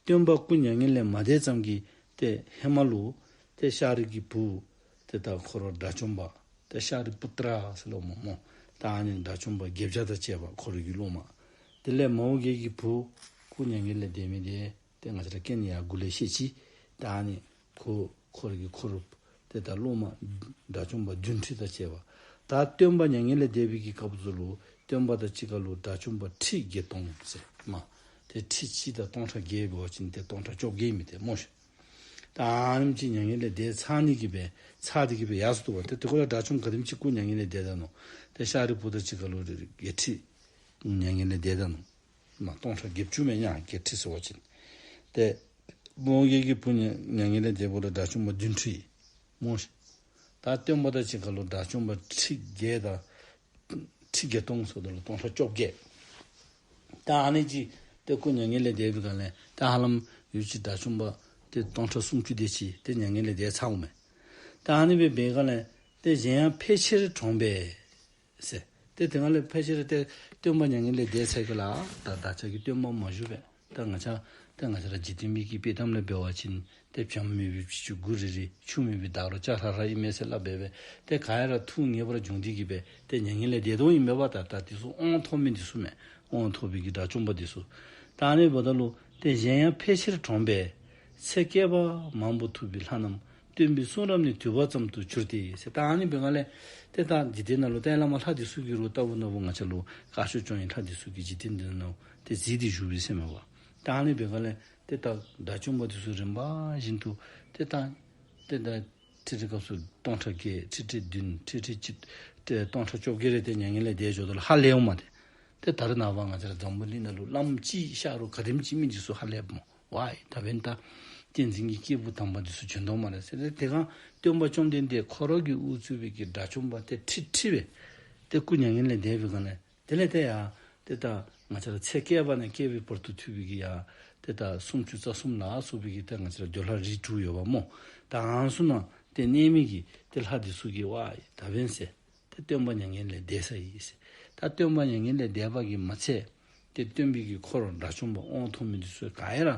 སྟོན་པ་སྐུ་མྱ་ངན་ལས་མ་འདས་ཙམ་གྱི་ཏེ་ཧེ་མ་ལུ་ཏེ་ཤཱ་རིའི་བུ་ཏེ་ད་འཁོར་དགྲ་བཅོམ་པ་ཏེ་ཤཱ་རི་པུ་ཏྲ་ཟེར་སླབ་སྨོ་སྨོ། ད་ཨ་ནི་དགྲ་བཅོམ་པ་བརྒྱད་བརྒྱ་དང་བཅས་པ་འཁོར་གྱི་སློབ་མ། དེ་ལས་མོའུ་འགལ་གྱི་བུ་སྐུ་མྱ་ངན་ལས་འདས་མི་འདི་ཏེ་ང་བཅས་ར་རྐྱེན་ཡང་འགོ་ལས་བཤད་ཅི། ད་ཨ་ནི་ཁོ་འཁོར་གྱི་འཁོར་ཏེ་ད་སློབ་མ་དགྲ་བཅོམ་པ་བདུན་ཁྲི་དང་བཅས་པ། ད་སྟོན་པ་མྱ་ངན་ལས་འདས་པའི་གི་སྐབས་སུ་ལུ་སྟོན་པ་དང་གཅིག་ཁར་ལུ་དགྲ་བཅོམ་པ་ཁྲི་བརྒྱད་སྟོང་ཟེར་མས། ཏེ་ཁྲི་གཅིག་དང་སྟོང་ཕྲག་བརྒྱད་འབད་བ་ཅིན་ཏེ་སྟོང་ཕྲག་བཅོ་བརྒྱད་མི་ཏེ་སྨོ་ཤིག། ད་ཨ་ནེམ་ཅིག་མྱ་ངན་ལས་འདས་ཚར་ནི་གི་སྦེ་ཚར་ཏེ་གི་སྦེ་ཡར་སོ་འདུག་པ། ཏེ་དེ་ཁར་ལུ་དགྲ་བཅོམ་ག་དེམ་ཅིག་སྐུ་མྱ་ངན་ལས་འདས་ད་ནུག། ཏེ་ཤཱ་རིའི་བུ་དང་གཅིག་ཁར་ལུ་བརྒྱད་ཁྲི་མྱ་ངན་ལས་འདས་ད་ནུག། མ་སྟོང་ཕྲག་བརྒྱད་ཅུ་མེན་ན་བརྒྱད་ཁྲི་ཟེར་བ་ཅིན། ཏེ་མོའུ་འགལ་གྱི་བུ་མྱ་མྱ་ངན་ལས་འདས་པ་ལུ་དགྲ་བཅོམ་པ་བདུན་ཁྲི་སྨོ་ཤིག། ད་སྟོན་པ་དང་གཅིག་ཁར་ལུ་དགྲ་བཅོམ་པ་ཁྲི་བརྒྱད་དང་ཁྲི་བརྒྱད་སྟོང་ཟེརཝ་ད་ལུ་སྟོང་ཕྲག་བཅོ་བརྒྱད། ད་ཨ་ནི་ཅིག་ཏེ་སྐུ་མྱ་ངན་ལས་འདས་པའི་སྒང་ལས་ད་ཧ་ལམ་ཡུལ་གྱི་དགྲ་བཅོམ་པ་ཏེ་སྟོང་ཕྲག་སུམ་ཅུ་དེ་ཅིག་ཏེ་མྱ་ངན་ལས་འདས་ཚརཝ་མས། ད་ཨ་ནི་སྦེ་འབད་སྒང་ལས་ ཏེ་གཞན་ཡང་ཕལ་ཆེར་གྲོངས་པས་ཟེར། ཏེ་དེ་སྒང་ལས་ཕལ་ཆེར་ཏེ་སྟོན་པ་མྱ་ངན་ལས་འདས་ཚར་གི་ལགས། ད་བདག་ཅག་གི་སྟོན་པ་མ་བཞུགས་པས། ད་ང་བཅས་ད་ང་བཅས་ར་འཇིག་རྟེན་མི་གི་དཔྱེ་གཏམ་ལས་འབད་བ་ཅིན་ཏེ་བྱམས་མེད་པའི་བྱི་ཅུང་དགུ་རེ་རེ། ཆུ་མེད་པའི་དྭགས་རོ་ལྕགས་ལྷག་ལྷག་ཨིན་མས་ཟེར་སླབ་སྦེ་སྦེ་ཏེ་ག་ཡ་ར་ཐུགས་ངེས་པར་འབྱུང་སྟེ་གི་སྦེ་ཏེ་མྱ་ངན་ལས་འདས་དོ་ཨིན་མས་པ། ད་ད་དེ་ཚུ་དབང་ཐོབ་མི་འདི་ཚུ་མས། དབང་ཐོབ་པའི་གི་དགྲ་བཅོམ་པ་འདི་ཚུ། ད་ཨ་ནི་འབདཝ་ད་ལུ་ཏེ་གཞན་ཡང་ཕལ་ཆེར་གྲོངས་པས། ཚེ་བསྐལ་པ་མང་པོ་ཐུབ་པའི་ལྷ་རྣམས། སྟོན་པའི་གསུང་རབ་ནི་དུས་བབ་ཙམ་དུ་གྱུར་ཏེ་ཟེར། ད་ཨ་ནི་འབད་སྒང་ལས་ཏེ་ད་འཇིག་རྟེན་ནང་ལུ་ཏེ་བླ་མ་ལྷ་འདི་ཚུ་གིས་ར་ལྟ་བུ་ན་བུ་ང་བཅས་ལུ་དཀར་ཕྱོགས་སྐྱོང་བའི་ལྷ་འདི་ཚུ་གིས་འཇིག་རྟེན་འདི་ནང་ཏེ་གཟིགས་ཏེ་བཞུགས་པས་ཟེར་མས་པ། ད་ཨ་ནི་འབད་སྒང་ལས་ཏེ་ད་དགྲ་བཅོམ་པ་འདི་ཚུ་རིམ་པ་བཞིན་དུ་ཏེ་ད་ཏེ་ད་ཁྲི་ཁྲི་སྐབས་སུ་སྟོང་ཕྲག་བརྒྱད། ཁྲི་ཁྲི་བདུན། ཁྲི་ཁྲི་གཅིག། ཏེ་སྟོང་ཕྲག་བཅོ་བརྒྱད་རེ་ཏེ་མྱ་ངན་ལས་འདས་འགྱོཝ་ད་ལུ་ཧ་ལས་འོང་མས་ཏེ། ཏེ་ད་རེས་ནངས་པ་ང་བཅས་ར་འཛམ་བུ་གླིང་ནང་ལུ་བླམ་གཅིག་གཤགས་རུང་ག་དེམ་ཅིག་མི་འདི་ཚུ་ཧ་ལས་འོང་མས། ཝའི་ད་འབདན་ད་བསྟན་འཛིན་གྱི་སྐྱེས་བུ་དམ་པ་འདི་ཚུ་བྱོན་དོ་སྨ་རེ་ཟེར། ཏེ་དེ་སྒང་སྟོན་པ་བཅོམ་ལྡན་འདས་ཁོ་ར་གིས་དབུ་གཙོས་པའི་གི་དགྲ་བཅོམ་པ་ཏེ་ཁྲི་ཁྲི་སྦེ་ཏེ་སྐུ་མྱ་ངན་ལས་འདས་པའི་སྒང་ལས་དེ་ལས་ཏེ་ཡ་ཏེ་ད་ང་བཅས་ར་ཚེ་བསྐལ་པ་ནས་བསྐལ་པའི་བར་དུ་ཐུབ་པའི་གི་ཡ་ཏེ་ད་སུམ་ཅུ་རྩ་གསུམ་ལ་སོགས་པའི་གི་ཏེ་ང་བཅས་ར་འདོད་ལྷ་རིགས་དྲུག་ཡོདཔ་སྨོ། ད་ཨ་ནི་ཚུ་ནང་ཏེ་གནས་མི་གི་ཏེ་ལྷ་འདི་ཚུ་གིས་ཝའི་ད་འབདན་ཟེར། ཏེ་སྟོན་པ་མྱ་ངན་ལས་འདས་ཚར་ཡི་ཟེར། ད་སྟོན་པ་མྱ་ངན་ལས་འདས་པ་གིས་མ་ཚད་ཏེ་སྟོན་པའི་གི་འཁོར་དགྲ་བཅོམ་པ་དབང་ཐོབ་མི་འདི་ཚུ་ག་ཡ་ར་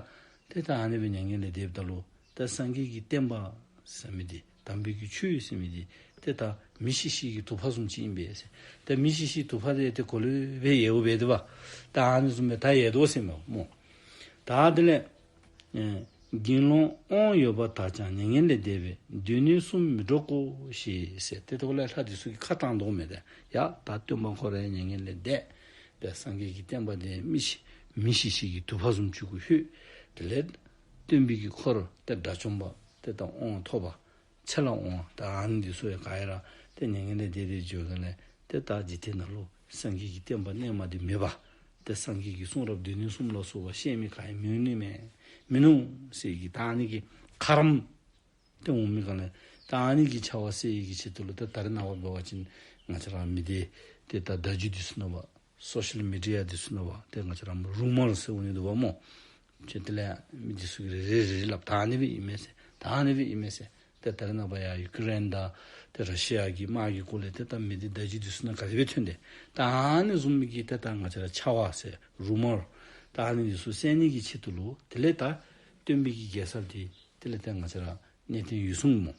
ཏེ་ད་ཨ་ནི་སྦེ་མྱ་ངན་ལས་འདསཔ་ད་ལུ་ད་སངས་རྒྱས་ཀྱི་བསྟན་པ་ཟེར་མི་འདི་དམ་པའི་གི་ཆོས་ཟེར་མི་འདི་ཏེ་ད་མེ་ཤི་ཤི་གི་དུ་པ་བཟུམ་ཅིག་ཨིན་པས་ཟེར། ད་མེ་ཤི་ཤི་དུ་པ་དེ་ཏེ་གོ་ལེ་སྦེ་ཡལཝ་སྦེ་འདུག་པ། ད་ཨ་ནི་བཟུམ་སྦེ་ད་ཡལ་དོ་ཟེར་མས་སྨོ། ད་དེ་ལས་ཨེ་དགེ་སློང་དབང་ཡོད་པ་དག་ཀྱང་མྱ་ངན་ལས་འདས་པས། སྡེ་སྣོད་གསུམ་མི་སྒྲོག་གོ་ཞེས་ཟེར། ཏེ་དེ་ལས་ལྷ་འདི་ཚུ་གིས་ཁ་བཏང་དོ་མས་ཏེ། ཡ་ད་སྟོན་པ་ཁོ་ར་མྱ་ངན་ལས་འདས། ཏེ་སངས་རྒྱས་ཀྱི་བསྟན་པ་འདི་མེ་ཤི་མེ་ཤི་ཤི་གི་དུ་པ་བཟུམ་ཅིག་གུ་ལྷོད། དེ་ལས་སྟོན་པའི་གི་འཁོར་ཏེ་དགྲ་བཅོམ་པ་ཏེ་ད་དབང་ཐོབ་པ་ཚེ་ལ་དབང་བ་ད་ཨ་ནི་འདི་ཚུ་ཡང་ག་ཡ་ར་ཏེ་མྱ་ངན་ལས་འདས་ཏེ་འགྱོ་སྒང་ལས་ཏེ་ད་འཇིག་རྟེན་ནང་ལུ་སངས་རྒྱས་ཀྱི་བསྟན་པ་རྣལ་མ་འདི་མེད་པ། ཏེ་སངས་རྒྱས་ཀྱི་གསུང་རབ་སྡེ་སྣོད་གསུམ་ལ་སོགས་པ་བཤད་མི་ག་ཡང་མི་ནུས་མས། མི་ནུས་ཟེར་གི་ད་ཨ་ནི་གི་ཁ་རམ་ཏེ་འོང་མི་སྒང་ལས་ད་ཨ་ནི་གི་ཆ་བ་སེལ་ནི་གི་ཆེད་དུ་ལུ་ད་ད་རེས་ནངས་པ་འབད་བ་ཅིན་ང་བཅས་ར་མི་སྡེ་ཏེ་ད་བརྡ་བརྒྱུད་འདི་ཚུ་ནང་པ་སོ་ཤལ་མི་ཌི་ཡ་འདི་ཚུ་ནང་པ་ཏེ་ང་བཅས་ར་རུ་མར་ཟེར་འོང་ནི་འདུག་པ་སྨོ། ཅིག་དེ་ལས་མི་འདི་ཚུ་གིས་རེ་རེ་རེ་རེ་སླབ། ད་ཨ་ནི་སྦེ་ཨིན་མས་ཟེར། ད་ཨ་ནི་སྦེ་ཨིན་མས་ཟེར། ཏེ་ད་རེས་ནངས་པ་ཡ་ཡུ་ཀེ་རེན་དང་ཏེ་ར་ཤི་ཡ་གི་དམག་གི་སྐོར་ལས་ཏེ་ད་མི་སྡེ་བརྡ་བརྒྱུད་འདི་ཚུ་ནང་ག་དེ་སྦེ་ཐོན་ཏེ། ད་ཨ་ནི་བཟུམ་མའི་གི་ཏེ་ད་ང་བཅས་ར་ཆ་བ་ཟེར་རུ་མར་ད་ཨ་ནི་འདི་ཚུ་སེལ་ནི་གི་ཆེད་དུ་ལུ་དེ་ལས་ད་སྟོན་པའི་གི་རྒྱལ་ས་འདི་དེ་ལས་ཏེ་ང་བཅས་ར་གནས་བརྟན་འོད་སྲུང་སྨོ།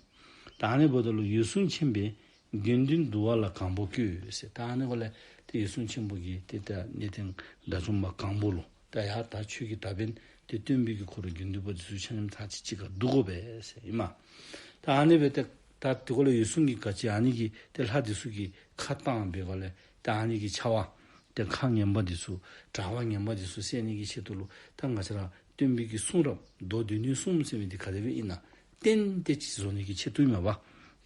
ད་ཨ་ནི་འབདཝ་ད་ལུ་འོད་སྲུང་ཆེན་པོས་དགེ་འདུན་འདུ་བ་ལ་གང་པོ་བསྐོས་ཟེར། ད་ཨ་ནི་འབདཝ་ལས་ཏེ་འོད་སྲུང་ཆེན་པོ་གིས་ཏེ་ད་གནས་བརྟན་དགྲ་བཅོམ་པ་གང་པོ་ལུ་ད་ཡ་ད་ཁྱོད་ཀྱིས་ད་འབདན་ཏེ་སྟོན་པའི་གི་འཁོར་དགེ་འདུན་པ་འདི་ཚུ་ཆ་མཉམ་ཐག་ཅིག་གཅིག་ཁར་བསྡུ་དགོ་པས་ཟེར་ཨིན་མས། ད་ཨ་ནི་སྦེ་ཏེ་ད་དེ་འབདཝ་ལས་འོད་སྲུང་གིས་ག་ཅི་ཨ་ནི་གི་ཏེ་ལྷ་འདི་ཚུ་གིས་ཁ་བཏང་འབད་སྒང་ལས་ད་ཨ་ནི་གི་ཆ་བ་ཏེ་ཁ་ངན་པ་འདི་ཚུ་དྲི་བ་ངན་པ་འདི་ཚུ་སེལ་ནི་གི་ཆེད་དུ་ལུ་ད་ང་བཅས་ར་སྟོན་པའི་གི་གསུང་རབ་མདོ་སྡེ་སྣོད་གསུམ་ཟེར་མི་འདི་ག་དེ་སྦེ་ཨིན་ན་གཏན་གཏན་ཅིག་བཟོ་ནི་གི་ཆེད་དུ་ཨིན་མས་པ།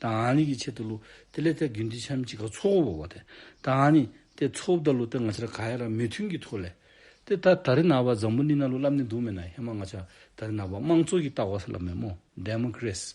ད་ཨ་ནི་གི་ཆེད་དུ་ལུ་དེ་ལས་ཏེ་དགེ་འདུན་ཆ་མཉམ་གཅིག་ཁར་ཚོགས་དགོ་པས་ཏེ། ད་ཨ་ནི་ཏེ་ཚོགསཔ་ད་ལུ་ཏེ་ང་བཅས་ར་ག་ཡ་ར་མོས་མཐུན་གྱི་ཐོག་ལས་ཏེ་ད་ད་རེས་ནངས་པ་འཛམ་བུ་གླིང་ནང་ལུ་སླབ་ནི་འདུག་མེན་ན། ཧེ་མ་ང་བཅས་ད་རེས་ནངས་པ་དམངས་གཙོ་གི་ལྟ་བ་ཟེར་སླབ་མས་སྨོ། ཌེ་མོ་ཀེ་རེ་སི།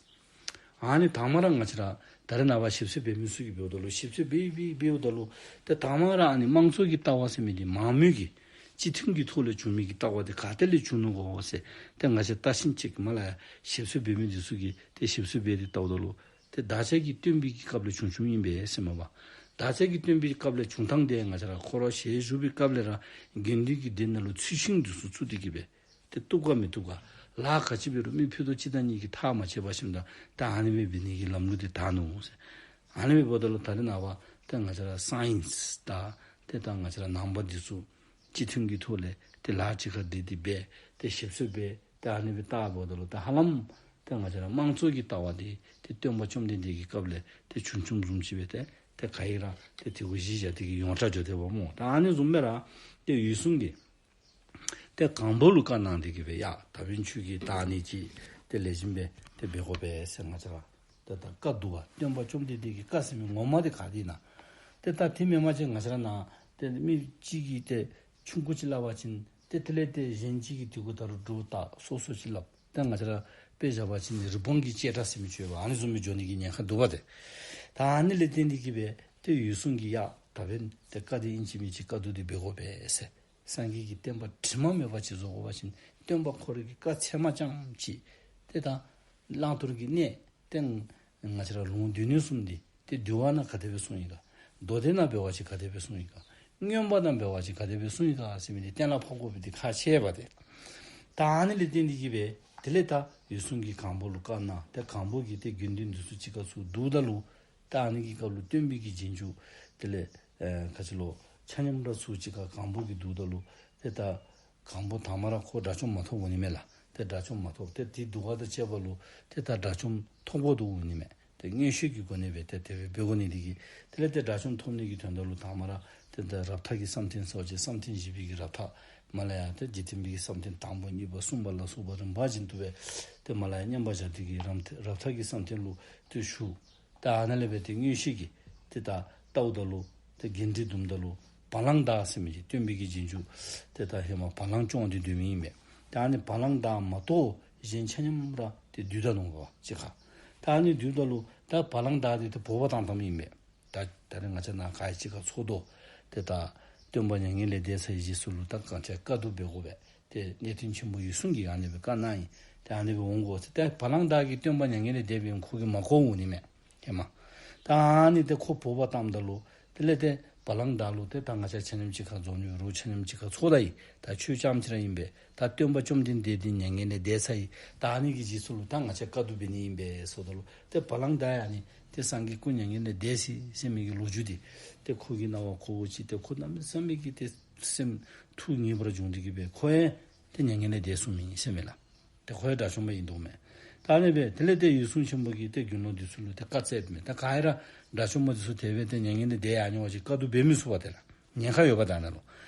ཨ་ནི་དང་པ་ར་ང་བཅས་ར་ད་རེས་ནངས་པ་ཞིབ་འཚོལ་འབད་མི་ཚུ་གིས་འབདཝ་ད་ལུ་ཞིབ་འཚོལ་འབད་འབད་འབདཝ་ད་ལུ་ཏེ་དང་པ་ར་ཨ་ནི་དམངས་གཙོ་གི་ལྟ་བ་ཟེར་མི་འདི་མང་མོས་ཀྱི་སྤྱི་མཐུན་གྱི་ཐོག་ལས་བྱུང་མི་གི་ལྟ་བ་འདི་ག་ཏེ་ལས་བྱུང་ནུག་གོ་ཟེར་ཏེ་ང་བཅས་བརྟག་ཞིབ་ཅིག་མ་ལ་ཡ་ཞིབ་འཚོལ་འབད་མི་འདི་ཚུ་གིས་ཏེ་ཞིབ་འཚོལ་འབད་དེ་བལྟཝ་ད་ལུ་ཏེ་བདག་ཅག་གི་སྟོན་པའི་གི་སྐབས་ལས་བྱུང་བྱུངམ་ཨིན་པས་ཟེར་མས་པ། བདག་ཅག་གི་སྟོན་པའི་སྐབས་ལས་བྱུང་ཐངས་དེ་ང་བཅས་ར་ཁོ་ར་ཞལ་བཞུགས་པའི་སྐབས་ལས་ར་དགེ་འདུན་གྱི་སྡེ་ནང་ལུ་ཚུལ་ཤིང་འདི་ཚུ་བཙུགས་ཏེ་གི་སྦེ་ཏེ་བཏུབ་ག་མི་བཏུབ་ག་ལཱ་ག་ཅི་འབད་རུང་མི་ཕུད་རྡོག་གཅིག་དང་གཉིས་ཀྱིས་ཐག་མ་བཅད་པར་ཞིནམ་ད་ད་ཨ་ནི་སྦེ་འབད་ནི་གི་ལམ་ལུགས་འདི་དར་ནུག་ཟེར། ཨ་ནི་སྦེ་འབདཝ་ད་ལུ་ད་རེས་ནངས་པ་ཏེ་ང་བཅས་ར་སའིནསི་དང་ཏེ་ད་ང་བཅས་ར་ནང་པ་འདི་ཚུ་སྤྱི་མཐུན་གྱི་ཐོག་ལས་ཏེ་ལཱ་གཅིག་ཁར་སྒྲིལ་ཏེ་འབད་ཏེ་ཞིབ་འཚོལ་འབད་ཏེ་ཨ་ནི་སྦེ་བལྟཝ་ད་ལུ་ད་ཧ་ལམ་ཏེ་ང་བཅས་ར་དམངས་གཙོ་གི་ལྟ་བ་འདི་ཏེ་སྟོན་པ་བཅོམ་ལྡན་འདས་ཀྱི་སྐབས་ལས་ཏེ་བྱུང་བྱུངམ་བཟུམ་ཅིག་སྦེ་ཏེ་ཏེ་ག་ཡ་ར་ཏེ་དེ་གུ་གཞི་བཞག་སྟེ་གི་ཡོངས་གྲགས་འགྱོ་སྟེ་འབདཝ་སྨོ། ད་ཨ་ནི་བཟུམ་སྦེ་ར་ཏེ་འོད་སྲུང་གིས་ཏེ་གང་པོ་ལུ་བཀའ་གནང་སྟེ་གི་སྦེ་ཡ་ད་འབདན་ཁྱོད་ཀྱིས་ད་ཨ་ནི་ཅིག་ཏེ་ལེགས་ཤོམ་སྦེ་ཏེ་འབད་དགོ་པས་ཟེར་ང་བཅས་ར་ཏེ་ད་བཀའ་འདུག་པ། སྟོན་པ་བཅོམ་ལྡན་འདས་ཀྱི་བཀའ་ཟེར་མི་ངོ་མ་འདི་ག་ཏེ་ཨིན་ན། ཏེ་ད་དེ་མེན་པ་ཅིན་ང་བཅས་ར་ནང་ཏེ་མི་གཅིག་གིས་ཏེ་ཆུང་ཀུ་ཅིག་སླབ་པ་ཅིན་ཏེ་དེ་ལས་ཏེ་གཞན་གཅིག་གིས་དེ་གུ་ད་རུང་སྒྲོ་བཏགས་སོ་སོ་ཅིག་སླབ། ཏེ་ང་བཅས་ར་དཔེ་བཞག་པ་ཅིན་རི་བོང་གི་ལྕེ་ཁྲ་ཟེར་མི་ཅིག་ཡོད་པ། ཨ་ནི་བཟུམ་སྦེ་འགྱོ་ནི་གི་ཉེན་ཁ་འདུག་པ་ཏེ། ད་ཨ་ནི་ལས་བརྟེན་ཏེ་གི་སྦེ་ཏེ་འོད་སྲུང་གིས་ཡ་ད་འབདན་ཏེ་བཀའ་འདི་ཨིན་ཅི་མིན་ཅི་བཀའ་འདུག་འདི་འབད་དགོ་པས་ཟེར། སངས་རྒྱས་ཀྱི་བསྟན་པ་དྲི་མ་མེད་པ་ཅིག་བཟོ་དགོ་པ་ཅིན་སྟོན་པ་ཁོ་རའི་གི་བཀའ་ཚད་མ་ཙམ་ཅིག་ཏེ་ད་བླང་དོར་གྱི་གནས་ཏེ་ང་བཅས་ར་ལུང་སྡེ་སྣོད་གསུམ་འདི་ ཏེ་འདུལ་བ་ནང་ག་དེ་སྦེ་གསུངས་ཡི་ག། མདོ་སྡེ་ནང་འབད་བ་ཅིན་ག་དེ་སྦེ་གསུངས་ཡི་ག། མངོན་པ་ནང་འབད་བ་ཅིན་ག་དེ་སྦེ་གསུངས་ཡི་ག་ཟེར་མི་འདི་གཏན་ལ་ཕབ་དགོ་པའི་འདི་ཁག་ཆེ་བས་ཏེ། ད་ཨ་ནི་ལས་བརྟེན་ཏེ་གིས་སྦེ་དེ་ལས་ད་འོད་སྲུང་གིས་གང་པོ་ལུ་བཀའ་གནང་། ཏེ་གང་པོ་གིས་ཏེ་དགེ་འདུན་འདི་ཚུ་གཅིག་ཁར་ཚུར་བསྡུཝ་ད་ལུ་ད་ཨ་ནི་གི་སྐབས་ལུ་སྟོན་པའི་གི་རྗེས་འཇུག་དེ་ལས་ཨེ་ག་ཅི་ལོ་ཆ་མཉམ་ར་ཚུར་གཅིག་ཁར་གང་པོ་གིས་བསྡུཝ་ད་ལུ་ཏེ་ད་གང་པོ་དང་པ་ར་ཁོ་དགྲ་བཅོམ་མ་ཐོབ་འོང་ནི་མས་ལགས། ཏེ་དགྲ་བཅོམ་མ་ཐོབ། ཏེ་དེ་བསྡུ་བ་དང་བཅས་པ་ལུ་ཏེ་ད་དགྲ་བཅོམ་ཐོབ་དགོ་དོ་འོང་ནི་མས། ཏེ་མངོན་ཤེས་ཀྱི་སྒོ་ནས་སྦེ་ཏེ་དེ་སྦེ་འབད་དགོ་ནི་འདི་གིས། དེ་ལས་ཏེ་དགྲ་བཅོམ་ཐོབ་ནི་གི་དོན་དག་ལུ་དང་པ་ར་ཏེ་ད་རབ་མཐའ་གི་བསམ་གཏན་ཟེར་བ་ཅིན་བསམ་གཏན་བཞི་པའི་གི་རབ་མཐའ་མར་ལས་ཡར་ཏེ་འཇིག་རྟེན་པའི་གི་བསམ་གཏན་དང་པོ་གཉིས་པ་གསུམ་པ་ལ་སོགས་པ་རིམ་པ་བཞིན་དུ་སྦེ་ཏེ་མར་ལས་ཡར་མཉམ་པར་བཞག་སྟེ་གིས་རབ་མཐའ་རབ་མཐའ་གི་བསམ་གཏན་ལུ་ཏེ་ཞུགས། ད་ཨ་ནཱ་ལས་སྦེ་ཏེ་མངོན་ཤེས་ཀྱིས་ཏེ་ད་བལྟཝ་ད་ལུ་ཏེ་གཎྜི་བརྡུངམ་ད་ལུ་བ་ལང་བདག་ཟེར་མི་ཅིག་སྟོན་པའི་གི་རྗེས་འཇུག་ཏེ་ད་ཧེ་མ་བ་ལང་སྐྱོང་སྟེ་སྡོད་མི་ཨིན་པས། ད་ཨ་ནི་བ་ལང་བདག་མ་གཏོགས་གཞན་ཆ་མཉམ་ར་ཏེ་བསྡུ་ད་ནུག་པ་གཅིག་ཁར། ད་ཨ་ནི་བསྡུཝ་ད་ལུ་ད་བ་ལང་བདག་འདི་ཏེ་འབོ་བར་བཏང་བཏངམ་ཨིན་པས། ད་ད་རེས་ང་བཅས་ནཱ་ག་ར་གཅིག་ཁར་ཚོགས་དོ། ཏེ་ད་སྟོན་པ་མྱ་ངན་ལས་འདས་ཚར་བའི་རྗེས་སུ་ལུ་ད་ག་ཅི་བཀའ་བསྡུ་འབད་དགོ་པས། ཏེ་གནས་བརྟན་ཆེན་པོ་འོད་སྲུང་གིས་ཨ་ནི་སྦེ་བཀའ་གནང་ཡི། ཏེ་ཨ་ནི་སྦེ་འོང་དགོ་ཟེར། ཏེ་བ་ལང་བདག་གིས་སྟོན་པ་མྱ་ངན་ལས་འདས་པའི་ཁོ་གིས་མ་གོ་འོང་ནི་མས་ཧེ་མ། ད་ཨ་ནི་ཏེ་ཁོ་འབོ་བར་བཏངམ་ད་ལུ་དེ་ལས་ཏེ་བ་ལང་བདག་ལུ་ཏེ་ད་ང་བཅས་ཆ་མཉམ་གཅིག་ཁར་འཛོམས་ནི་རོགས་ཆ་མཉམ་གཅིག་ཁར་ཚོགས་ད་ཡི། ད་ཆོས་རྐྱངམ་ཅིག་ར་ཨིན་པས། ད་སྟོན་པ་བཅོམ་ལྡན་འདས་འདི་མྱ་ངན་ལས་འདས་ཚར་ཡི། ད་ཨ་ནི་གི་རྗེས་སུ་ལུ་ད་ང་བཅས་བཀའ་བསྡུ་འབད་ནི་ཨིན་པས་ཟེརཝ་ད་ལུ་ཏེ་བ་ལང་བདག་ཡང་ནི་ཏེ་སངས་རྒྱས་སྐུ་མྱ་ངན་ལས་འདས་ཅི་ཟེར་མི་གི་ལོ་རྒྱུས་འདི་ཏེ་ཁོ་གི་རྣ་བར་གོཝ་ཅིག་ཏེ་ཁོ་གནམ་མེད་ས་མེད་ཀྱི་ཏེ་སེམས་ཐུགས་ངེས་པར་བྱུང་སྟེ་གིས་སྦེ་ཁོ་ཡང་ཏེ་མྱ་ངན་ལས་འདས་སོང་མི་ཨིན་ཟེར་མས་ལགས། ཏེ་ཁོ་ཡང་དགྲ་བཅོམ་པ་ཨིན་དོ་མས། ད་ཨ་ནི་སྦེ་དེ་ལས་ཏེ་འོད་སྲུང་ཆེན་པོ་གིས་ཏེ་དགེ་སློང་འདི་ཚུ་ལུ་ཏེ་བཀའ་སྩལཝ་མས། ད་ག་ར་དགྲ་བཅོམ་པ་འདི་ཚུ་དེ་སྦེ་ཏེ་མྱ་ངན་ལས་འདས་ཡར་འགྱོ་བ་ཅིན་བཀའ་བསྡུ་འབད་མི་ཚུགས་པས་ཏེ་ལགས། ཉེན་ཁ་ཡོདཔ་ད་ཨ་ནཱ་ལུ།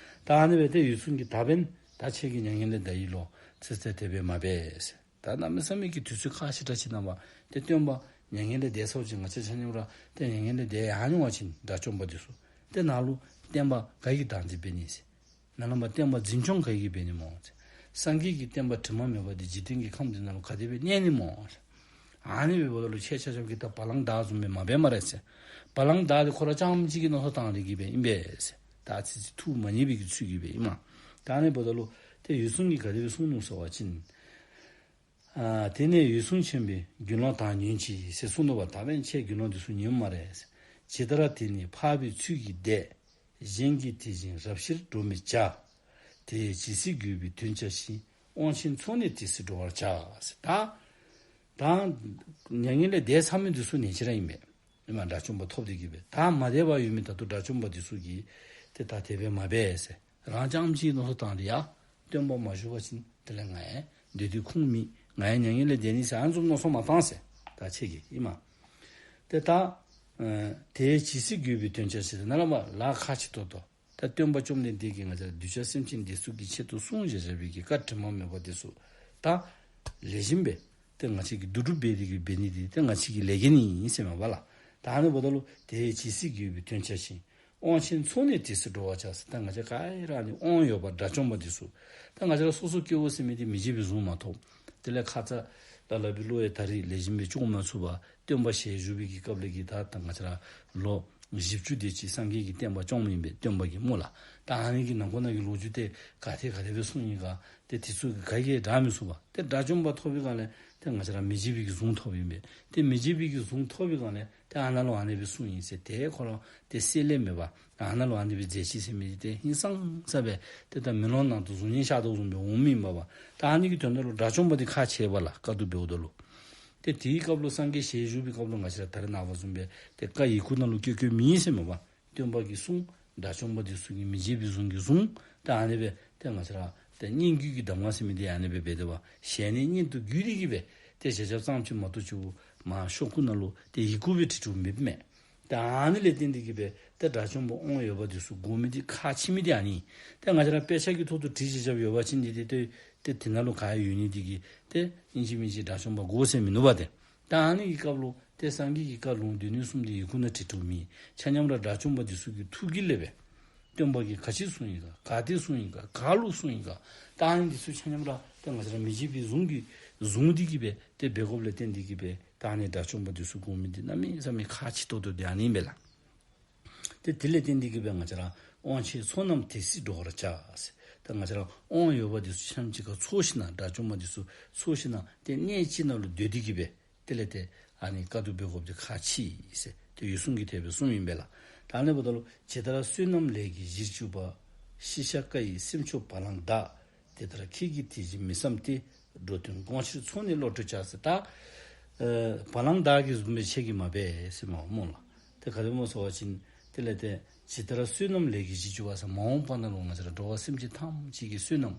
ད་ཨ་ནི་སྦེ་ཏེ་འོད་སྲུང་གིས་ད་འབདན་ད་ཁྱེད་ཀྱིས་མྱ་ངན་ལས་འདའ་ཡི་ལོ། ཚེ་ཚེ་དེ་སྦེ་མ་འབད་ཟེར། ད་གནམ་མེད་ས་མེད་ཀྱི་དུས་ཚོད་ཁག་ཆེ་དྲགས་ཅིག་ནང་པ་ཏེ་སྟོན་པ་མྱ་ངན་ལས་འདས་སོང་ཅི། ང་བཅས་ཆ་མཉམ་ར་ཏེ་མྱ་ངན་ལས་འདས་ཡར་འགྱོ་བ་ཅིན་དགྲ་བཅོམ་པ་འདི་ཚུ་ཏེ་ནཱ་ལུ་བསྟན་པ་ག་གིས་བདག་འཛིན་འབད་ནི་ཟེར། ནཱ་ལུ་མ་བསྟན་པ་འཛིན་སྐྱོང་ག་གིས་འབད་ནི་སྨོ་ཟེར། སངས་རྒྱས་ཀྱི་བསྟན་པ་དྲི་མ་མེད་པ་འདི་འཇིག་རྟེན་གྱི་ཁམས་འདི་ནང་ལུ་ག་དེ་སྦེ་གནས་ནི་སྨོ་ཟེར། ཨ་ནི་སྦེ་འབདཝ་ད་ལུ་ཁྱེད་ཆ་ཁྱབ་ཀྱིས་ད་བ་ལང་བདག་བཟུམ་སྦེ་མ་འབད་སྨ་རེ་ཟེར། བ་ལང་བདག་འདི་ཁོ་ར་རྐྱངམ་གཅིག་གིས་མནོ་བསམ་བཏང་སྟེ་གིས་སྦེ་ཨིན་པས་ཟེར། ད་ཨ་ཙི་ཅིག་ཐུགས་མ་མཉེས་པའི་གི་ཚུལ་གྱིས་སྦེ་ཨིན་མས། ད་ཨ་ནི་འབདཝ་ད་ལུ་ཏེ་འོད་སྲུང་གིས་ག་དེ་སྦེ་གསུངས་ནུག་ཟེར་བ་ཅིན། ཨ་དེ་ནས་འོད་སྲུང་ཆེན་པོས་དགེ་སློང་དག་ཉོན་ཅིག་ཟེར་གསུངས་ནུག་པ། ད་འབདན་ཁྱེད་དགེ་སློང་འདི་ཚུ་ཉོན་སྨ་རེ་ཟེར། ཇི་ལྟར་དེ་ནི་འཕགས་པའི་ཚུལ་གྱིས་འདས། གཞན་གྱིས་དེ་བཞིན་རབ་ཕྱིར་འགྲོ་མི་བྱ། དེ་ཡང་ཇི་སྲིད་དགོས་པའི་དོན་བྱ་ཞིང་། དབང་ཆེན་ཚོགས་ནི་དེ་སྲིད་འགྲོ་བར་བྱ་ཟེར། ད་ད་མྱ་ངན་ལས་འདས་ཚར་མི་འདི་ཚུ་ནི་ཅི་ར་ཨིན་པས། ཨེ་མ་དགྲ་བཅོམ་པ་ཐོབ་སྟེ་གིས་སྦེ་ད་མ་འདས་པར་ཡོད་མི་ད་ལྟོ་དགྲ་བཅོམ་པ་འདི་ཚུ་གིས་ཏེ་ད་དེ་སྦེ་མ་འབད་ཟེར། རང་རྐྱངམ་གཅིག་མནོ་བསམ་བཏང་སྟེ་ཡ་སྟོན་པ་མ་བཞུགས་པ་ཅིན་དེ་ལས་ང་ཡང་སྡོད་དུས་ཁུངས་མེད། ང་ཡང་མྱ་ངན་ལས་འདས་ནི་ཟེར་ཨ་ནི་བཟུམ་མནོ་བསམ་མ་བཏང་ཟེར། ད་ཁྱེད་ཀྱིས་ཨེ་མ་ཏེ་ད་ཨ་དེ་ཡང་ཇི་སྲིད་དགོས་པའི་དོན་བྱ་ཞིང་ཟེར་ནཱ་ལས་མར་ལཱ་ཁག་ཆེ་ཏོག་ཏོ། ད་སྟོན་པ་བཅོམ་ལྡན་འདས་ཀྱིས་ང་བཅས་གདུལ་བྱ་སེམས་ཅན་འདི་ཚུ་གི་ཆེད་དུ་གསུངས་བཞག་བཞག་པའི་གི་བཀའ་དྲི་མ་མེད་པ་འདི་ཚུ་ད་ལེགས་ཤོམ་སྦེ་ཏེ་ང་བཅས་ཀྱིས་བསྡུ་སྒྲུབ་འབད་དེ་གིས་འབད་ནི་འདི་ཏེ་ང་བཅས་ཀྱི་ལས་འགན་ཨིན་ཟེར་མས་པ་ལགས། ད་ཨ་ནི་འབདཝ་ད་ལུ་དེ་ཡང་ཇི་སྲིད་དགོས་པའི་དོན་བྱ་ཞིང་། དབང་ཆེན་ཚོགས་ནི་དེ་སྲིད་འགྲོ་བར་བྱ་ཟེར། ད་ང་བཅས་ག་ར་ཨ་ནི་དབང་ཡོད་པ་དགྲ་བཅོམ་པ་འདི་ཚུ། ད་ང་བཅས་ར་སོ་སོ་སྐྱེ་བོ་ཟེར་མི་འདི་མི་བརྗེད་པའི་གཟུངས་མ་ཐོབ། དེ་ལས་ཁ་ཙ་ལ་ལག་པའི་བློ་ཡང་ད་རེས་ལེགས་ཤོམ་སྦེ་སྐྱོང་མ་ཚུགས་པར་སྟོན་པ་ཞལ་བཞུགས་པའི་གི་སྐབས་ལས་ཀྱི་ད་ད་ང་བཅས་ར་ལོ་བཞི་བཅུ་དེ་ཅིག་སངས་རྒྱས་ཀྱིས་བསྟན་པ་སྐྱོངམ་ཨིན་པས། སྟོན་པ་གིས་སྨོ་ལགས། ད་ཨ་ནི་གི་ནང་འཁོད་ནང་གི་ལོ་རྒྱུས་དེ་ག་ཏེ་ག་དེ་སྦེ་གསུངས་ཡི་ག་ཏེ་དེ་ཚུ་ག་གིས་བསྒྲག་མི་ཚུགས་པས། ཏེ་དགྲ་བཅོམ་པ་ཐོབ་པའི་སྒང་ལས་ཏེ་ང་བཅས་ར་མི་བརྗེད་པའི་གི་གཟུངས་ཐོབ་ཨིན་པས། ཏེ་མི་བརྗེད་པའི་གི་གཟུངས་ཐོབ་པའི་སྒང་ལས་ཏེ་ཨ་ནཱ་ལུ་ཨ་ནི་སྦེ་གསུངས་ཡི་ཟེར་ཏེ་ཁོ་ར་ཏེ་སེལ་ལེ་མེད་པ། ཨ་ནཱ་ལུ་ཨ་ནི་སྦེ་མཛད་ཅི་ཟེར་མི་འདི་ཏེ་ཧིང་སངས་ས་སྦེ་ཏེ་ད་མེ་ལོང་ནང་དུ་གཟུགས་བརྙན་ཤར་དོ་བཟུམ་སྦེ་འོང་མི་ཨིན་པས། ད་ཨ་ནི་གི་དོན་དག་ལུ་དགྲ་བཅོམ་པ་འདི་ཁག་ཆེ་བས་ལགས། བཀའ་བསྡུ་འབདཝ་ད་ལུ། ཏེ་དེའི་སྐབས་ལུ་སངས་རྒྱས་ཞལ་བཞུགས་པའི་སྐབས་ལུ་ང་བཅས་ར་ད་རེས་ནངས་པ་བཟུམ་སྦེ་ཏེ་བཀའ་ཡི་གུ་ནང་ལུ་བཀོད་བཀོདཔ་མེད་ཟེར་མས་པ། སྟོན་པ་གིས་གསུངས། དགྲ་བཅོམ་པ་འདི་ཚུ་གིས་མི་བརྗེད་པའི་གཟུངས་ཀྱིས་བཟུང་། ད་ཨ་ནི་སྦེ་ཏེ་ང་བཅས་ར་ཏེ་སྙན་བརྒྱུད་ཀྱི་གདམས་ངག་ཟེར་མི་འདི་ཨ་ནི་སྦེ་འབད་དེ་བ། ཞལ་ནས་སྙན་དུ་བརྒྱུད་དེ་གིས་སྦེ་ཏེ་ཞལ་རྒྱ་ཙམ་ཅིག་མ་གཏོགས་ཅིག་མར་ཤོག་གུ་ནང་ལུ་ཏེ་ཡི་གུ་སྦེ་བྲིས་བྲིསཝ་མེདཔ་མས། ཏེ་ཨ་ནི་ལས་བརྟེན་ཏེ་གིས་སྦེ་ཏེ་དགྲ་བཅོམ་པ་དབང་ཡོད་པ་འདི་ཚུ་དགོ་མི་འདི་ཁག་ཆེ་མི་འདི་ཨ་ནི། ཏེ་ང་བཅས་ར་དཔེ་ཆ་གི་ཐོག་ཏུ་བྲིས་བཞག་བཞགཔ་ཡོད་པ་ཅིན་འདི་ཏེ་ཏེ་ཏེ་དེ་ནང་ལུ་ག་ཡོད་ནི་འདི་གིས་ཏེ་ཨིན་ཅི་མིན་ཅི་དགྲ་བཅོམ་པ་དགོ་ཟེར་མིན་ནུག་པ་ཏེ། ད་ཨ་ནི་གི་སྐབས་ལུ་ཏེ་སངས་རྒྱས་ཀྱི་བཀའ་ལུང་སྡེ་སྣོད་གསུམ་འདི་ཡི་གུ་ནང་བྲིས་བྲིསཝ་མེད། ཆ་མཉམ་ར་དགྲ་བཅོམ་པ་འདི་ཚུ་གི་ཐུགས་ཀྱི་ལས་སྦེ་སྟོན་པ་གིས་ག་ཅི་གསུངས་ཡི་ག། ག་ཏེ་གསུངས་ཡི་ག། ག་ལུ་གསུངས་ཡི་ག། ད་ཨ་ནི་འདི་ཚུ་ཆ་མཉམ་ར་ཏེ་ང་བཅས་ར་མི་བརྗེད་པའི་གཟུངས་ཀྱི་གཟུངས་འདི་གིས་སྦེ་ཏེ་འབད་དགོཔ་ལས་བརྟེན་ཏེ་གིས་སྦེ་ད་ཨ་ནི་དགྲ་བཅོམ་པ་འདི་ཚུ་དགོ་མི་འདི་གནམ་མེད་ས་མེད་ཁག་ཆེ་ཏོག་ཏོ་འདི་ཨ་ནི་ཨིན་པས་ལགས། ཏེ་དེ་ལས་བརྟེན་ཏེ་གིས་སྦེ་ང་བཅས་ར་དབང་ཆེན་ཚོགས་རྣམས་དེ་སྲིད་འགྲོ་བར་བྱ་ཟེར། ད་ང་བཅས་ར་དབང་ཡོད་པ་འདི་ཚུ་ཆ་མཉམ་གཅིག་ཁར་ཚོགས་ཞིནམ་ལས་དགྲ་བཅོམ་པ་འདི་ཚུ་ཚོགས་ཞིནམ་ལས་ཏེ་གནས་གཅིག་ནང་ལུ་སྡོད་དེ་གིས་སྦེ་དེ་ལས་ཏེ་ཨ་ནི་བཀའ་བསྡུ་འབད་དགོཔ་འདི་ཁག་ཆེ་ཟེར། ཏེ་འོད་སྲུང་གིས་དེ་སྦེ་གསུངམ་ཨིན་པས་ལགས། ད་ཨ་ནི་འབདཝ་ད་ལུ་ཇི་ལྟར་བསོད་ནམས་ལས་ཀྱི་གཞིར་གྱུར་པ། ཤི་ཤ་ཀ་ཡི་སེམས་མཆོག་བ་ལང་བདག། དེ་ལྟར་ཁྱེད་ཀྱིས་དེ་བཞིན་མི་བསམ་སྟེ། འགྲོ་དོན་དགོངས་ཕྱིར་ཚོགས་ནི་བློ་གྲོས་བྱ་ཟེར། ད་ཨེ་བ་ལང་བདག་གི་བཟུམ་སྦེ་ཁྱེད་ཀྱིས་མ་འབད་ཟེར་མས་སྨོ་ལགས། ཏེ་ག་དེ་སྦེ་སྨོ་ཟེར་བ་ཅིན་དེ་ལས་ཏེ་ཇི་ལྟར་བསོད་ནམས་ལས་ཀྱི་གཞིར་གྱུར་པ་ཟེར་མ་འོངས་པ་ནང་ལུ་ང་བཅས་ར་འགྲོ་བ་སེམས་ཅན་ཐམས་ཅད་ཀྱི་བསོད་ནམས་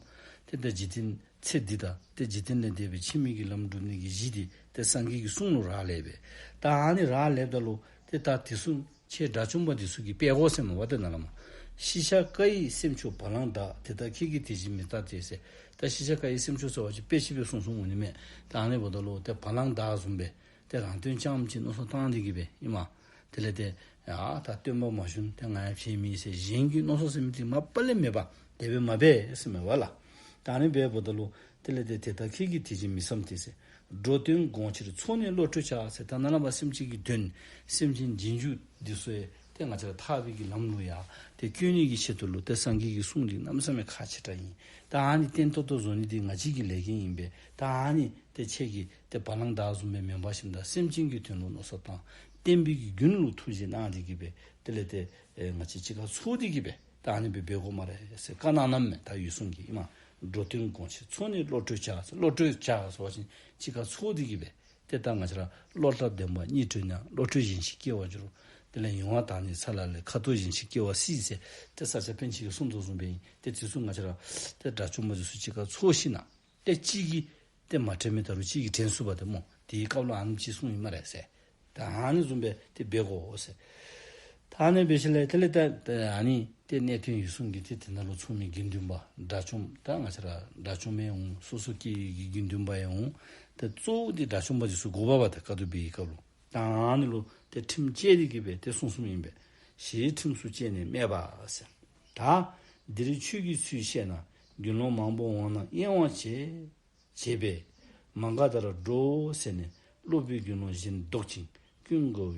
ཏེ་ད་འཇིག་རྟེན་ཚེ་འདི་དང་ཏེ་འཇིག་རྟེན་ལས་འདས་པའི་ཕྱི་མའི་གི་ལམ་སྒྲུབ་ནི་གི་གཞི་འདི་ཏེ་སངས་རྒྱས་ཀྱི་གསུང་ལུ་རག་ལས་པས། ད་ཨ་ནི་རག་ལསཔ་ད་ལུ་ཏེ་ད་དེ་ཚུ་ཁྱེད་དགྲ་བཅོམ་པ་འདི་ཚུ་གིས་འབད་དགོ་ཟེར་མས་པ། ཏེ་ནཱ་ལས་མར་ཤི་ཤ་ཀ་ཡི་སེམས་མཆོག་བ་ལང་བདག། དེ་ལྟར་ཁྱེད་ཀྱིས་དེ་བཞིན་མི་བལྟ་སྟེ་ཟེར། ད་ཤི་ཤ་ཀ་ཡི་སེམས་མཆོག་ཟེར་བ་ཅིན་དཔེ་ཅིག་སྦེ་གསུངས་གསུངསམ་འོང་ནི་མས། ད་ཨ་ནི་འབདཝ་ད་ལུ་ཏེ་བ་ལང་བདག་བཟུམ་སྦེ་ཏེ་རང་དོན་རྐྱངམ་གཅིག་མནོ་བསམ་བཏང་སྟེ་གི་སྦེ་ཨིན་མས། དེ་ལས་ཏེ་ཡ་ད་སྟོན་པ་མ་བྱོན་ཏེ་ང་ཡང་ཕྱད་མེད་ཟེར་གཞན་གྱི་མནོ་བསམ་ཟེར་མི་འདི་མ་པ་ལས་མེད་པ་དེ་སྦེ་མ་འབད་ཟེར་མས་པ་ལགས། ད་ཨ་ནི་འབདཝ་ད་ལུ་དེ་ལས་ཏེ་དེ་ལྟར་ཁྱེད་ཀྱིས་དེ་བཞིན་མི་བསམ་སྟེ་ཟེར། འགྲོ་དོན་དགོངས་ཕྱིར་ཚོགས་ནི་བློ་གྲོས་བྱ་ཟེར། ད་ནཱ་ལས་མར་སེམས་ཅན་གྱི་དོན་སེམས་ཅན་རྗེས་འཇུག་འདི་ཚུ་ཡང་ཏེ་ང་བཅས་ར་ཐར་པའི་གི་ལམ་ལུ་ཡང་ཏེ་བཀོད་ནི་གི་ཆེད་དུ་ལུ་ཏེ་སངས་རྒྱས་ཀྱི་གསུང་འདི་གནམ་མེད་ས་མེད་ཁག་ཆེ་དྲགས་ཨིན། ད་ཨ་ནི་བརྟན་ཏོག་ཏོ་བཟོ་ནི་འདི་ང་བཅས་ཀྱི་ལས་འགན་ཨིན་པས། ད་ཨ་ནི་ཏེ་ཁྱེད་ཀྱིས་ཏེ་བ་ལང་བདག་བཟུམ་སྦེ་མེན་པར་ཞིནམ་ད་སེམས་ཅན་གྱི་དོན་ལུ་མནོ་བསམ་བཏང་། བསྟན་པའི་གི་དགུན་ལུ་ཐུགས་རྗེ་གནང་སྟེ་གི་སྦེ་དེ་ལས་ཏེ་ཨེ་ང་བཅས་གཅིག་ཁར་ཚོགས་ཏེ་གི་སྦེ་ད་ཨ་ནི་སྦེ་འབད་དགོ་སྨ་རེ་ཟེར་བཀའ་གནངམ་མས། ད་འོད་སྲུང་གིས་ཨིན་མས། འགྲོ་དོན་དགོངས་ཕྱིར་ཚོགས་ནི་བློ་གྲོས་བྱ་ཟེར། བློ་གྲོས་བྱ་ཟེར་བ་ཅིན་གཅིག་ཁར་ཚོགས་ཏེ་གི་སྦེ་ཏེ་ད་ང་བཅས་ར་བློ་སླབ་བདེན་པ་གཉིས་གྲོལ་ན་བློ་གྲོས་གཞན་ཞིག་སྐྱེ་བར་འགྱུར། དེ་ལས་ཡོང་བ་དང་ནི་ས་ལ་ལས། ཁ་དོག་གཞན་ཞིག་སྐྱེ་བ་སྲིད་ཟེར། ཏེ་ས་སྐྱ་པཎ་ཆེན་གྱིས་གསུངས་དོ་བཟུམ་སྦེ་ཨིན། ཏེ་དེ་ཚུ་ང་བཅས་ར་ཏེ་དགྲ་བཅོམ་པ་འདི་ཚུ་གཅིག་ཁར་ཚོགས་ཞིནམ་ཏེ་གཅིག་གིས་ཏེ་མ་དྲན་མི་ད་རུང་གཅིག་གིས་དྲན་ཚུགས་པ་ཏེ་སྨོ། དེའི་སྐབས་ལུ་ཨ་ནེམ་ཅིག་གསུངས་ཡི་སྨ་རེ་ཟེར། ད་ཨ་ནི་བཟུམ་སྦེ་ཏེ་འབད་དགོ་ཟེར། ད་ཨ་ནི་འབད་ཞིནམ་ལས་དེ་ལས་ད་ད་ཨ་ནི་ཏེ་གནས་བརྟན་འོད་སྲུང་གིས་ཏེ་དེ་ནང་ལུ་ཚོགས་མི་དགེ་འདུན་པ་དགྲ་བཅོམ་ད་ང་བཅས་ར་དགྲ་བཅོམ་ཡང་འོང་། སོ་སོ་སྐྱེ་བོའི་གི་དགེ་འདུན་པ་ཡང་འོང་། ཏེ་གཙོ་བོ་འདི་དགྲ་བཅོམ་པ་འདི་ཚུ་དགོ་པས་པ། ཏེ་བཀའ་བསྡུ་འབད་བའི་སྐབས་ལུ་ད་ཨ་ནི་ལུ་ཏེ་ཁྲིམས་བཅས་ཏེ་གི་སྦེ་ཏེ་གསུངས་གསུངསམ་ཨིན་པས། ཞེས་ཁྲིམས་སུ་བཅས་ནས་སྨྲས་པ་ཟེར། ད་འདིར་ཆོས་ཀྱི་ཚུལ་བཤད་ན། དགེ་སློང་མང་པོ་འོངས་ན་གཡེང་བ་བྱེད། བྱེད་པས། མ་ག་དྷ་ར་འགྲོ་ཟེར་ནས། སློབ་བུས་དགེ་སློང་གཞན་བཟློག་ཅིང་། ཀུན་དགའ་བོ་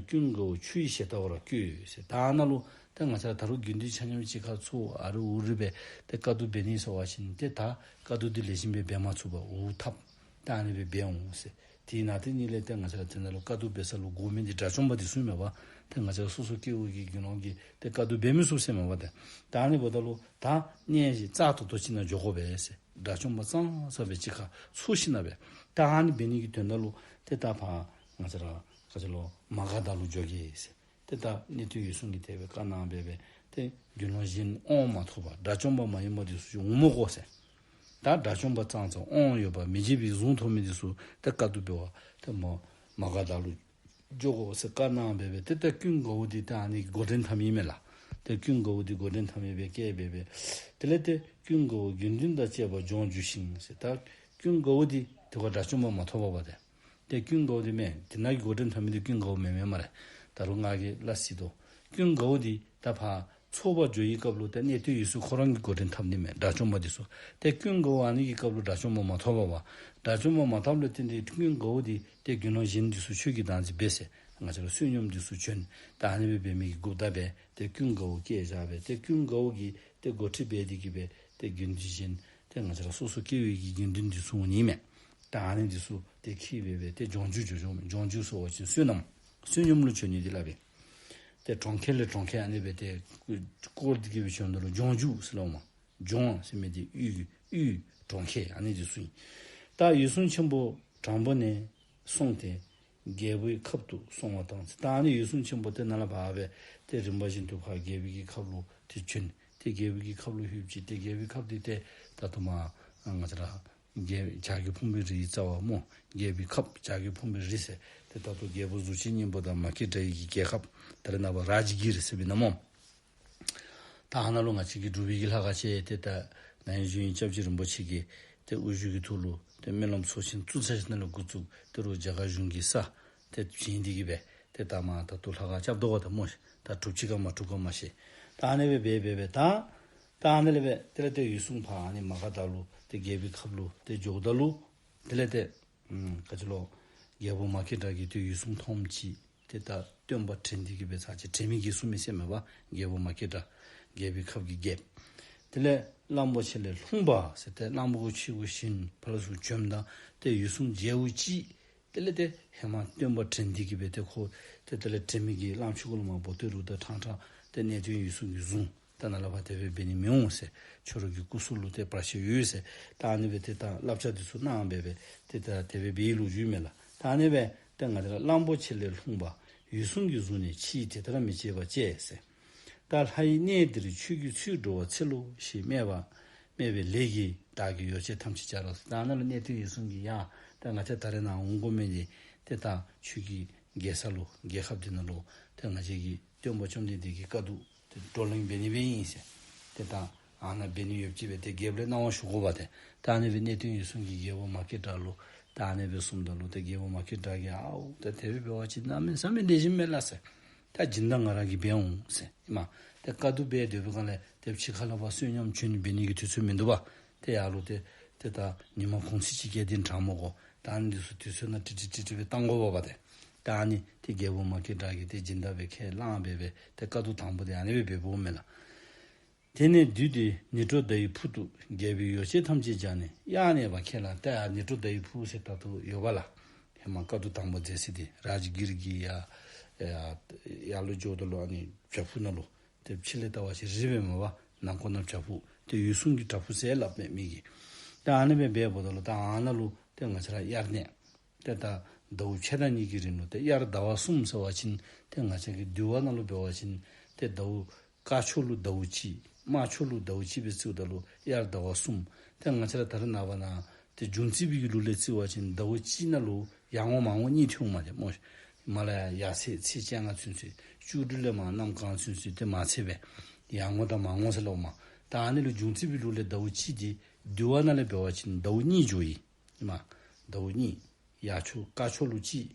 ཀུན་དགའ་བོ་ཆུ་ཡི་ཞལ་ལྟ་བར་བསྐོས་ཟེར། ད་ཨ་ནཱ་ལུ་ད་ང་བཅས་ར་ད་རུང་དགེ་འདུན་ཆ་མཉམ་གཅིག་ཁར་ཚོགས་ཨ་རི་ཨུ་རི་སྦེ་ཏེ་བཀའ་བསྡུ་འབད་ནི་ཟེར་བ་ཅིན་ཏེ་ད་བཀའ་བསྡུ་འདི་ལེགས་ཤོམ་སྦེ་འབད་མ་ཚུགས་པར་འུ་ཐབས་ད་ཨ་ནི་སྦེ་འབད་འོང་ཟེར། དེ་ནང་དེ་ཉིད་ལས་ཏེ་ང་བཅས་ར་དེ་ནང་ལུ་བཀའ་བསྡུ་འབད་ས་ལུ་དགོ་མི་འདི་དགྲ་བཅོམ་པ་འདི་ཚུ་མས་པ། ཏེ་ང་བཅས་ར་སོ་སོ་སྐྱེ་བོ་གི་དགེ་སློང་གིས་ཏེ་བཀའ་བསྡུ་འབད་མི་ཚུགས་ཟེར་མས་པ། ཏེ་ད་ཨ་ནི་འབདཝ་ད་ལུ་ད་གནས་གཞི་རྩ་ཏོག་ཏོ་ཅིག་ནང་འགྱོ་དགོ་པས་ཟེར། དགྲ་བཅོམ་པ་ཙང་ཙང་སྦེ་གཅིག་ཁར་ཚོགས་ཞིནམ་སྦེ་ད་ཨ་ནི་འབད་ནི་གི་དོན་དག་ལུ་ཏེ་ད་ཕར་ང་བཅས་ར་ག་ཅི་ལོ་མ་ག་དྷ་ལུ་འགྱོ་གེ་ཟེར། ཏེ་ད་གནས་བརྟན་འོད་སྲུང་གིས་དེ་སྦེ་བཀའ་གནང་སྦེ་སྦེ་ཏེ་དགེ་སློང་གཞན་དབང་མ་ཐོབ་པ་དགྲ་བཅོམ་པ་མ་ཡིན་པ་འདི་ཚུ་འོང་མི་དགོ་ཟེར། ད་དགྲ་བཅོམ་པ་ཙང་ཙང་དབང་ཡོད་པ་མི་བརྗེད་པའི་གཟུངས་ཐོབ་མི་འདི་ཚུ་ཏེ་བཀའ་བསྡུ་འབད་བར་ཏེ་མ་མ་ག་དྷ་ལུ་འགྱོ་དགོ་ཟེར་བཀའ་གནང་སྦེ་སྦེ་ཏེ་ད་ཀུན་དགའ་བོ་འདི་ད་ཨ་ནི་འགོ་འདྲེན་འཐབ་མི་མས་ལགས། ཏེ་ཀུན་དགའ་བོ་འདི་འགོ་འདྲེན་འཐབ་མི་སྦེ་བསྐོས་སྦེ་སྦེ་དེ་ལས་ཏེ་ཀུན་དགའ་བོ་དགེ་འདུན་དང་བཅས་པ་ལྗོངས་རྒྱུ་ཞིང་ཟེར། ད་ཀུན་དགའ་བོ་འདི་དེ་ཁར་དགྲ་བཅོམ་པ་མ་ཐོབ་པ་པ་ཏེ། ཏེ་ཀུན་དགའ་བོ་འདི་མེན། དེ་ནང་གི་འགོ་འདྲེན་འཐབ་མི་འདི་ཀུན་དགའ་བོ་མེན་མེན་སྨ་རེ། ད་རུང་ང་གིས་སླབ་ཅི་དོ། ཀུན་དགའ་བོ་འདི་ད་ཕར་ཚོགས་པར་འགྱོ་བའི་སྐབས་ལུ་ཏེ་གནས་བརྟན་འོད་སྲུང་ཁོ་ར་གིས་འགོ་འདྲེན་འཐབ་ནི་མས་དགྲ་བཅོམ་པ་འདི་ཚུ། ཏེ་ཀུན་དགའ་བོ་ཨ་ནི་གི་སྐབས་ལུ་དགྲ་བཅོམ་པ་མ་ཐོབ་པ་པ། དགྲ་བཅོམ་པ་མ་ཐོབ་ལས་བརྟེན་ཏེ་ཀུན་དགའ་བོ་འདི་ཏེ་དགེ་སློང་གཞན་འདི་ཚུ་ཆོས་ཀྱི་བདག་འཛིན་འབད་ཟེར། ང་བཅས་ར་བསོད་སྙོམས་འདི་ཚུ་བྱོན། ད་ཨ་ནི་སྦེ་འབད་མི་གི་འགོ་བདག་སྦེ་ཏེ་ཀུན་དགའ་བོ་བསྐོས་བཞག་སྦེ་ཏེ་ཀུན་དགའ་བོ་གིས་ཏེ་འགོ་ཁྲིད་འབད་དེ་གི་སྦེ་ཏེ་དགེ་འདུན་གཞན་ཏེ་ང་བཅས་ར་སོ་སོ་སྐྱེ་བོའི་གི་དགེ་འདུན་འདི་ཚུ་འོང་ནི་མས། ད་ཨ་ནི་འདི་ཚུ་ཏེ་འཁྱིད་སྦེ་སྦེ་ཏེ་ལྗོངས་རྒྱུ་འགྱོ་འགྱོ་ལྗོངས་རྒྱུ་ཟེར་བ་ཅིན་བསོད་ནམས་བསོད་སྙོམས་ལུ་འགྱོ་ནི་འདི་སླབ་པས། ཏེ་གྲོང་ཁྱེར་ལས་གྲོང་ཁྱེར་ཨ་ནི་སྦེ་ཏེ་བསྐོར་ཏེ་གི་སྦེ་བྱོནམ་ད་ལུ་ལྗོངས་རྒྱུ་ཟེར་སླབ་མས། ལྗོངས་ཟེར་མི་འདི་ཡུལ་ཡུལ་གྲོང་ཁྱེར་ཨ་ནི་འདི་ཚུ་ཨིན། ད་འོད་སྲུང་ཆེན་པོ་དྲང་པོ་ནས་སོང་སྟེ་རྒྱལ་པོའི་ཁབ་ཏུ་སོང་བ་དང་། ད་ཨ་ནི་འོད་སྲུང་ཆེན་པོ་ཏེ་ནཱ་ལས་ཕར་སྦེ་ཏེ་རིམ་པ་བཞིན་དུ་ཕར་རྒྱལ་པོའི་གི་ཁབ་ལུ་ཏེ་བྱོན། ཏེ་རྒྱལ་པོའི་གི་ཁབ་ལུ་ལྷོདཔ་ཅིག་ཏེ་རྒྱལ་པོའི་ཁབ་འདི་ཏེ་ད་ལྟོ་མར་ང་བཅས་ར་རྒྱལ་བྱ་རྒོད་ཕུང་པོའི་རིའི་རྩ་བ་སྨོ། རྒྱལ་པོའི་ཁབ་བྱ་རྒོད་ཕུང་པོའི་རི་ཟེར། ཏེ་ད་ལྟོ་རྒྱལ་པོ་གཟུགས་ཅན་སྙིང་པོ་དང་མ་སྐྱེས་དགྲ་ཡི་གི་རྒྱལ་ཁབ་ད་རེས་ནངས་པ་རཱཇ་གིར་ཟེར་བའི་ནང་སྨོ། ད་ཨ་ནཱ་ལུ་ང་བཅས་ཀྱི་འབྲུག་པའི་གི་ལྷ་ཁང་ཅིག་ཏེ་ད་ན་ཧིང་གཞེས་ནིང་སྐྱབས་རྗེ་རིན་པོ་ཆེ་གིས་ཏེ་དབུ་བཞུགས་ཀྱི་ཐོག་ལུ་ཏེ་སྨོན་ལམ་ཚོགས་ཆེན་བཙུགས་ཚར་ཞིནམ་ལས་འགོ་བཙུགས་ཏེ་རུང་རྒྱ་གར་གཞུང་གིས་ས་ཏེ་བྱིན་ཏེ་གི་སྦེ་ཏེ་ད་མར་ད་ལྟོ་ལྷ་ཁང་རྐྱབ་དོ་བ་ད་སྨོ་ཤིག། ད་གྲུབ་ཅི་ག་མ་གྲུབ་ག་མ་ཤེས། ད་ཨ་ནི་སྦེ་འབད་འབད་འབད་ད་ད་ཨ་ནི་ལས་འབད་དེ་ལས་ཏེ་འོད་སྲུང་ཕར་ཨ་ནི་མ་ག་དྷ་ལུ་ཏེ་རྒྱལ་པོའི་ཁབ་ལུ་ཏེ་འགྱོཝ་ད་ལུ་དེ་ལས་ཏེ་ཨམ་ག་ཅི་ལོ་རྒྱལ་པོ་མ་སྐྱེས་དགྲ་གིས་ཏེ་འོད་སྲུང་མཐོངམ་ཅིག་ཏེ་ད་སྟོན་པ་དྲན་ཏེ་གི་སྦེ་ཚར་ཅིག་དྲན་མེད་ཀྱིས་བཟུང་མི་ཟེར་མས་པ། རྒྱལ་པོ་མ་སྐྱེས་དགྲ་རྒྱལ་པོའི་ཁབ་ཀྱི་རྒྱལཔོ། དེ་ལས་གླང་པོ་ཆེ་ལས་ལྷུང་བ་ཟེར་ཏེ་གླང་པོ་ཆེ་གུ་ཞོན་ཕར་ལས་ཚུར་བྱོནམ་ད་ཏེ་འོད་སྲུང་མཇལཝ་ཅིག་དེ་ལས་ཏེ་ཧེ་མ་སྟོན་པ་དྲན་ཏེ་གི་སྦེ་ཏེ་ཁོ་ ཏེ་དེ་ལས་དྲན་མེད་ཀྱི་གླང་ཆེན་གུ་ལུ་མར་འབོ་སྟེ་རུང་ད་ཕྲང་ཕྲང་ཏེ་གནས་བརྟན་འོད་སྲུང་གིས་བཟུང་། ད་ནཱ་ལས་ཕར་དེ་སྦེ་འབད་ནི་མི་འོང་ཟེར། ཁྱོད་ར་གི་སྐུ་གཟུགས་ལུ་ཏེ་བར་ཆད་ཡོད་ཟེར། ད་ཨ་ནི་སྦེ་ཏེ་ད་བསླབ་བྱ་འདི་ཚུ་གནང་སྦེ་སྦེ་ཏེ་ད་དེ་སྦེ་འབད་བའི་ལོ་རྒྱུས་མས་ལགས། ད་ཨ་ནི་སྦེ་ཏེ་ང་བཅས་ར་གླང་པོ་ཆེ་ལས་ལྷུང་བ་འོད་སྲུང་གིས་བཟུང་ནས་ཕྱིས་དེ་ལྟར་མི་བྱེད་པར་བྱས་ཟེར། ད་ལྷ་ཡི་གནས་འདིར་ཁྱོད་ཀྱིས་ཚུར་འགྲོ་བར་འཚལ་ལོ་ཞེས་སྨྲས་པ། སྨྲས་པའི་ལས་ཀྱིས་བདག་གི་ཡོ་བྱད་ཐམས་ཅད་སྦྱར་རོ་ཟེར། ད་ནཱ་ལུ་གནས་བརྟན་འོད་སྲུང་གིས་ཡ་ད་ང་བཅས་ད་རེས་ནཱ་འོང་དགོ་མི་འདི་ཏེ་ད་ཁྱོད་ཀྱི་རྒྱལ་ས་ལུ་རྒྱལ་ཁབ་འདི་ནང་ལུ་ཏེ་ང་བཅས་ཀྱི་སྟོན་པ་བཅོམ་ལྡན་འདས་ཀྱི་བཀའ་བསྡུ་ཏེ་བགྲོ་གླེང་འབད་ནི་སྦེ་ཨིན་ཟེར། ཏེ་ད་ཨ་ནཱ་འབད་ནི་ཡོདཔ་ཅིག་སྦེ་ཏེ་རྒྱལཔོ་ལས་གནང་བ་ཞུ་དགོ་པ་ཏེ། ད་ཨ་ནི་སྦེ་གནས་བརྟན་འོད་སྲུང་གིས་རྒྱལཔོ་མ་སྐྱེས་དགྲ་ལུ་ད་ཨ་ནི་སྦེ་གསུངམ་ད་ལུ་ཏེ་རྒྱལཔོ་མ་སྐྱེས་དགྲ་གིས་ཨའུ་ད་དེ་སྦེ་འབད་བ་ཅིན་གནམ་མེད་ས་མེད་ལེགས་ཤོམ་མས་ལགས་ཟེར། ད་སྦྱིན་བདག་ང་ར་གིས་འབད་འོང་ཟེར་ཨིན་མས། ཏེ་བཀའ་བསྡུ་འབད་སྡོད་པའི་སྒང་ལས་ཏེ་ཕྱི་ཁ་ལས་ཕར་བསོད་སྙོམས་བྱོན་འབད་ནི་གི་དུས་ཚོད་མིན་འདུག་པ། ཏེ་ཡར་ལུ་ཏེ་ཏེ་ད་ཉི་མ་གུང་ཚིགས་ཅིག་སྐྱེལ་ཏེ་དྲང་མོ་གོ། ད་ཨ་ནི་འདི་ཚུ་དུས་ཚོད་ནང་ཀྲིག་ཀྲི་ཀྲིག་ཀྲི་སྦེ་བཏང་དགོ་པས་པ་ཏེ། ད་ཨ་ནི་ཏེ་རྒྱལཔོ་མ་སྐྱེས་དགྲ་གིས་ཏེ་སྦྱིན་བདག་སྦེ་ཁས་བླངས་སྦེ་སྦེ་ཏེ་བཀའ་བསྡུ་དང་པོ་འདི་ཨ་ནི་སྦེ་འབདཝ་མས་ལགས། དེ་ནས་བདུད་དེ་ནཻ་ཊཱུརྻ་ཡི་ཕུག་ཏུ་རྒྱལ་པོའི་ཡོ་བྱད་ཐམས་ཅད་སྦྱར་ནས་གཡག་གནས་པ་ཁས་བླངས། ཏེ་ཡར་ནཻ་ཊཱུརྻ་ཡི་ཕུག་ཟེར་ད་ལྟོ་ཡོད་པ་ལགས། ཧེ་མ་བཀའ་བསྡུ་དང་པོ་མཛད་ས་འདི་རཱཇ་གིར་གྱི་ཡར་ཡར་ལུ་འགྱོཝ་ད་ལུ་ཨ་ནི་བྱག་ཕུག་ནང་ལུ་ཏེ་ཕྱི་ལས་བལྟ་བ་ཅིན་རི་སྦེ་མ་པ་ནང་ཁོག་ནང་བྱག་ཕུག་ཏེ་འོད་སྲུང་གི་བྲག་ཕུག་ཟེར་སླབ་མས་མི་གིས། ཏེ་ཨ་ནི་སྦེ་འབདཝ་ད་ལུ་ད་ཨ་ནཱ་ལུ་ཏེ་ང་བཅས་ར་གཡག་གནས། ཏེ་ད་ཟླཝ་ཕྱེད་དང་གཉིས་ཀྱི་རིང་ལུ་ཏེ་དབྱར་ཟླ་བ་གསུམ་ཟེར་བ་ཅིན་ཏེ་ང་བཅས་ཀྱི་འདུལ་བ་ནང་ལུ་འབད་བ་ཅིན་ཏེ་ཟླཝ་དཀར་ཕྱོགས་ལུ་ཟླཝ་གཅིག་དམར་ཕྱོགས་ལུ་ཟླཝ་གཅིག་སྦེ་བརྩིཝ་ད་ལུ་དབྱར་ཟླ་བ་གསུམ། ཏེ་ང་བཅས་ར་ད་རེས་ནངས་པ་ནང་ཏེ་འབྱུང་རྩིས་པའི་གི་ལུགས་ལས་བརྩི་བ་ཅིན་ཟླཝ་གཅིག་ནང་ལུ་ཡར་ངོ་མར་ངོ་གཉིས་ཐོནམ་མས་ཏེ་སྨོ། མར་ལས་ཡར་ཚེས་ཚེས་བཅོ་ལྔ་ཚུན་ཚོད་བཅུ་དྲུག་ལས་མར་གནམ་གང་ཚུན་ཚོད་ཏེ་མར་ཚེས་སྦེ་ཡར་ངོ་དང་མར་ངོ་ཟེར་སླབ་མས། ད་ཨ་ནི་ལུ་འབྱུང་རྩིས་པའི་ལུགས་ལས་ཟླཝ་གཅིག་འདི་འདུལ་བ་ནང་ལས་འབད་བ་ཅིན་ཟླཝ་གཉིས་འགྱོཝ་ཨིན་མས། ཟླཝ་གཉིས། ཡར་ཕྱོགས་དཀར་ཕྱོགས་ལུ་གཅིག་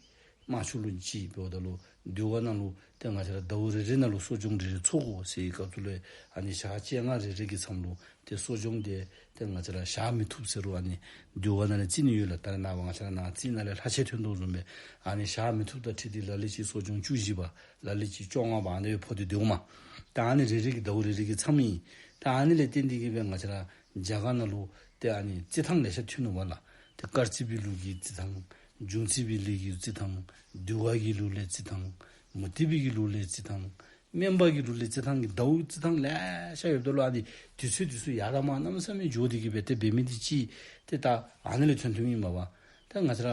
དམར་ཕྱོགས་ལུ་གཅིག་འབདཝ་ད་ལུ་འདུལ་བ་ནང་ལུ་ཏེ་ང་བཅས་ར་ཟླཝ་རེ་རེ་ནང་ལུ་གསོ་སྦྱོང་རེ་རེ་ཚོགས་དགོ་ཟེར་བའི་སྐབས་སུ་ལུ་ཨ་ནི་ཞག་བཅོ་ལྔ་རེ་རེ་གི་མཚམས་ལུ་ཏེ་གསོ་སྦྱོང་འདི་ཏེ་ང་བཅས་ར་བཞག་མི་བཏུབ་ཟེར་རུང་ཨ་ནི་འདུལ་བ་ནང་ལས་བརྩི་ནི་ཡོད་ལགས། ད་རེས་ནངས་པ་ང་བཅས་ར་ནང་རྩིས་ནང་ལས་ལྷག་ཆད་ཐོན་དོ་བཟུམ་སྦེ་ཨ་ནི་བཞག་མི་བཏུབ་དང་འཁྲིལ་ཏེ་ལ་ལུ་ཅིག་གསོ་སྦྱོང་བཅུ་བཞི་པ་ལ་ལུ་ཅིག་བཅོ་ལྔ་པ་ཨ་ནི་སྦེ་ཕོག་སྟེ་འདུག་མས། ད་ཨ་ནི་རེ་རེ་གི་ཟླཝ་རེ་རེ་གི་མཚམས་ཨིན། ད་ཨ་ནི་ལས་བརྟེན་ཏེ་གིས་སྦེ་ང་བཅས་ར་རྒྱ་གར་ནང་ལུ་ཏེ་ཨ་ནི་རྩིས་ཐངས་ལེ་ཤ་ཐོན་ནུག་པ་ལགས། ཏེ་སྐར་རྩིས་པའི་ལུགས་ཀྱི་རྩིས་ཐངས། འབྱུང་རྩིས་པའི་ལུགས་ཀྱི་རྩིས་ཐངས། འདུལ་བ་གི་ལུགས་ལས་རྩིས་ཐངས། མུ་སྟེགས་པའི་གི་ལུགས་ལས་རྩིས་ཐངས། སྨན་པ་གི་ལུགས་ལས་རྩིས་ཐངས་ཀྱི་ཟླཝ་རྩིས་ཐངས་ལེ་ཤ་ཡོདཔ་ད་ལུ་ཨ་ནི་དུས་ཚོད་དུས་ཚོད་ཡར་དང་མར་གནམ་མེད་ས་མེད་འགྱོ་སྟེ་གིས་སྦེ་ཏེ་འབད་མི་འདི་ཅིག་ཏེ་ད་ཨ་ནི་ལས་ཐོན་ཐོནམ་ཨིན་མས་པ། ད་ང་བཅས་ར་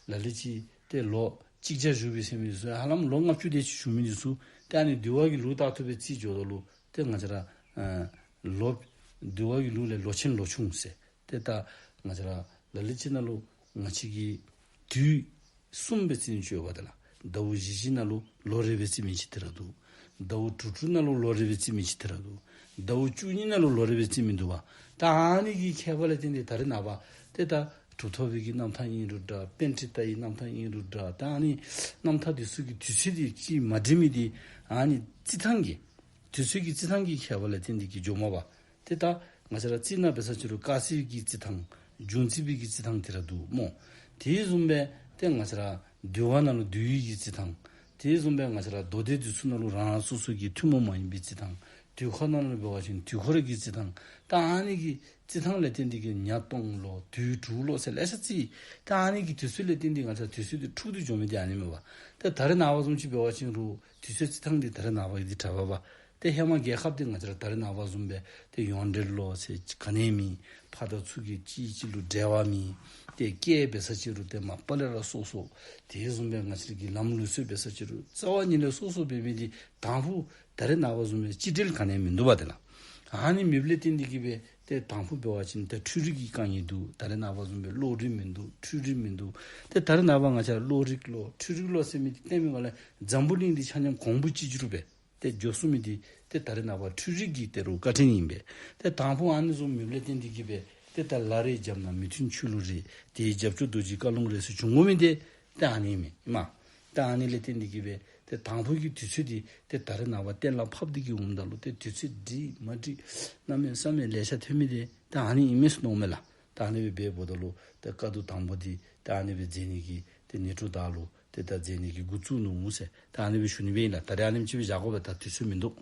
ལ་ལུ་ཅིག་ཏེ་ལོ་གཅིག་བརྒྱ་བཞུགས་པའི་ཟེར་མི་ཚུ་ཧ་ལམ་ལོ་ལྔ་བཅུ་དེ་ཅིག་བཞུགས་མི་འདི་ཚུ་ཏེ་ཨ་ནི་འདུལ་བ་གི་ལུགས་ལྟར་དུ་སྦེ་རྩིས་འགྱོཝ་ད་ལུ་ཏེ་ང་བཅས་ར་ཨ་ལོ་འདུལ་བ་གི་ལུགས་ལས་ལོ་ཆེན་ལོ་ཆུང་ཟེར། ཏེ་ད་ང་བཅས་ར་ལ་ལུ་ཅིག་ནང་ལུ་ང་བཅས་ཀྱི་དུས་གསུམ་སྦེ་རྩིས་ནི་ཅིག་ཡོད་པ་ཏེ་ལགས། ཟླཝ་བཞི་བཞི་ནང་ལུ་ལོ་རེ་སྦེ་རྩིས་མི་ཅིག་དེ་ར་འདུག། ཟླཝ་དྲུག་དྲུག་ནང་ལུ་ལོ་རེ་སྦེ་རྩིས་མི་ཅིག་དེ་ར་འདུག། ཟླཝ་བཅུ་གཉིས་ནང་ལུ་ལོ་རེ་སྦེ་རྩིས་མི་འདུག་པ། ད་ཨ་ནི་གི་ཁྱད་པར་ལས་བརྟེན་ཏེ་ད་རེས་ནངས་པ་ཏེ་ད་གྲུབ་ཐོབ་པའི་གི་རྣམ་ཐར་ཨིན་རུང་འདྲ། པཎྜི་ཏ་ཡི་རྣམ་ཐར་ཨིན་རུང་འདྲ། ད་ཨ་ནི་རྣམ་ཐར་འདི་ཚུ་གི་དུས་ཚོད་འདི་ཅིག་མ་འགྲིག་མི་འདི་ཨ་ནི་རྩིས་ཐངས་ཀྱི་དུས་ཚོད་ཀྱི་རྩིས་ཐངས་ཀྱི་ཁྱད་པར་ལས་བརྟེན་ཏེ་གིས་འགྱོཝ་མས་པ། ཏེ་ད་ང་བཅས་ར་རྩིས་ནང་འབད་ས་ཅིག་རུང་སྐར་རྩིས་ཀྱི་རྩིས་ཐངས། འབྱུང་རྩིས་པའི་གི་རྩིས་ཐངས་དེ་ར་འདུག་སྨོ། དེ་བཟུམ་སྦེ་ཏེ་ང་བཅས་ར་འདུལ་བ་ནང་ལུ་འདུལ་བའི་གི་རྩིས་ཐངས། དེ་བཟུམ་སྦེ་ང་བཅས་ར་མདོ་སྡེ་འདི་ཚུ་ནང་ལུ་རང་རང་སོ་སོ་གི་ཐུན་མོང་མ་ཡིན་པའི་རྩིས་ཐངས། དུས་འཁོར་ནང་ལུ་འབད་བ་ཅིན་དུས་འཁོར་གྱི་རྩིས་ཐངས། ད་ཨ་ནི་གི་རྩིས་ཐངས་ལས་བརྟེན་ཏེ་གིས་ཉ་སྟོང་ལོ་དུས་དྲུག་ལོ་ཟེར་ལེ་ཤ་རྩིས། ད་ཨ་ནི་གི་དུས་ཚོད་ལས་བརྟེན་ཏེ་ང་བཅས་དུས་ཚོད་འདི་འཁྲུགས་ཏེ་འགྱོ་མི་འདི་ཨ་ནི་མས་པ། ད་ད་རེས་ནངས་པ་བཟུམ་ཅིག་འབད་བ་ཅིན་རུང་དུས་ཚོད་རྩིས་ཐངས་འདི་ད་རེས་ནངས་པ་གི་འདི་དྲག་པས་པ། ཏེ་ཧེ་མ་རྒྱལ་ཁབ་འདི་ང་བཅས་ར་ད་རེས་ནངས་པ་བཟུམ་སྦེ་ཏེ་ཡོངས་འབྲེལ་ལོ་ཟེར་ག་ནི་མེད། ཕ་དང་ཚུ་གི་གཅིག་གཅིག་ལུ་འབྲེལ་བ་མེད། ཏེ་སྐྱེས་འབད་ས་ཅིག་རུང་ཏེ་མ་པ་ལས་ར་སོ་སོ། དེ་བཟུམ་སྦེ་ང་བཅས་ར་གི་ལམ་ལུགས་སྲོལ་འབད་ས་ཅིག་རུང་རྩ་བ་ཉིད་ལས་སོ་སོ་འབད་མི་འདི་དང་ཕུ་ད་རེས་ནངས་པ་བཟུམ་སྦེ་གཅིག་སྒྲིལ་ག་ནི་མིན་འདུག་པ་ཏེ་ལགས། ཨ་ནི་མེདཔ་ལས་བརྟེན་ཏེ་གིས་སྦེ་ཏེ་དང་ཕུ་འབད་བ་ཅིན་ཏེ་འཕྲུལ་རིག་གི་དཀའ་ངལ་འདུག། ད་རེས་ནངས་པ་བཟུམ་སྦེ་གློག་རིག་མིན་འདུག། འཕྲུལ་རིག་མིན་འདུག། ཏེ་ད་རེས་ནངས་པ་ང་བཅས་ར་གློག་རིག་ལོ་འཕྲུལ་རིག་ལོ་ཟེར་མི་འདི་བསྟན་མི་ག་ལས་འཛམ་བུ་གླིང་འདི་ཆ་མཉམ་གོང་བུ་གཅིག་གྱུར་སྦེ་ཏེ་འགྱོ་ཚུགས་མི་འདི་ཏེ་ད་རེས་ནངས་པ་འཕྲུལ་རིག་གི་ཏེ་རུང་བཀའ་དྲིན་ཨིན་པས། ཏེ་དང་ཕུ་ཨ་ནི་བཟུམ་མེདཔ་ལས་བརྟེན་ཏེ་གིས་སྦེ་ཏེ་ད་ལ་རེ་རྒྱབ་ན་མི་མཐུན་ཆོས་ལུགས་རེད། དེའི་རྒྱབ་སྐྱོར་རྡོ་རྗེ་བཀའ་ལུང་རེད་ཟེར་བྱུང་དགོ་མི་འདི་ཏེ་ཨ་ནི་མས་ཨིན་མས། ཏེ་ཨ་ནི་ལས་བརྟེན་ཏེ་གིས་སྦེ་ཏེ་དང་ཕུ་གི་དུས་ཚོད་འདི་ཏེ་ད་རེས་ནངས་པ་གཏན་ལ་ཕབ་སྟེ་གིས་འོངམ་ད་ལུ་ཏེ་དུས་ཚོད་འགྲིག་མ་འགྲིག་གནམ་མེད་ས་མེད་ལེ་ཤ་ཐོན་མི་འདི་ཏེ་ཨ་ནི་ཨིན་མས་ཟེར་མནོཝ་མས་ལགས། ད་ཨ་ནི་སྦེ་འབདཝ་ད་ལུ་ཏེ་བཀའ་བསྡུ་དང་པོ་འདི་ཏེ་ཨ་ནི་སྦེ་མཛད་ནི་གི་ཏེ་ནེ་ཊོ་དང་ལུ་ཏེ་ད་མཛད་ནི་གི་འགོ་བཙུགས་ནུག་ཟེར་ད་ཨ་ནི་སྦེ་ཞུ་ནི་སྦེ་ཨིན་ལགས། ད་རེས་ཨ་ནེམ་ཅིག་སྦེ་བཞག་དགོ་པས། ད་དུས་ཚོད་མིན་འདུག།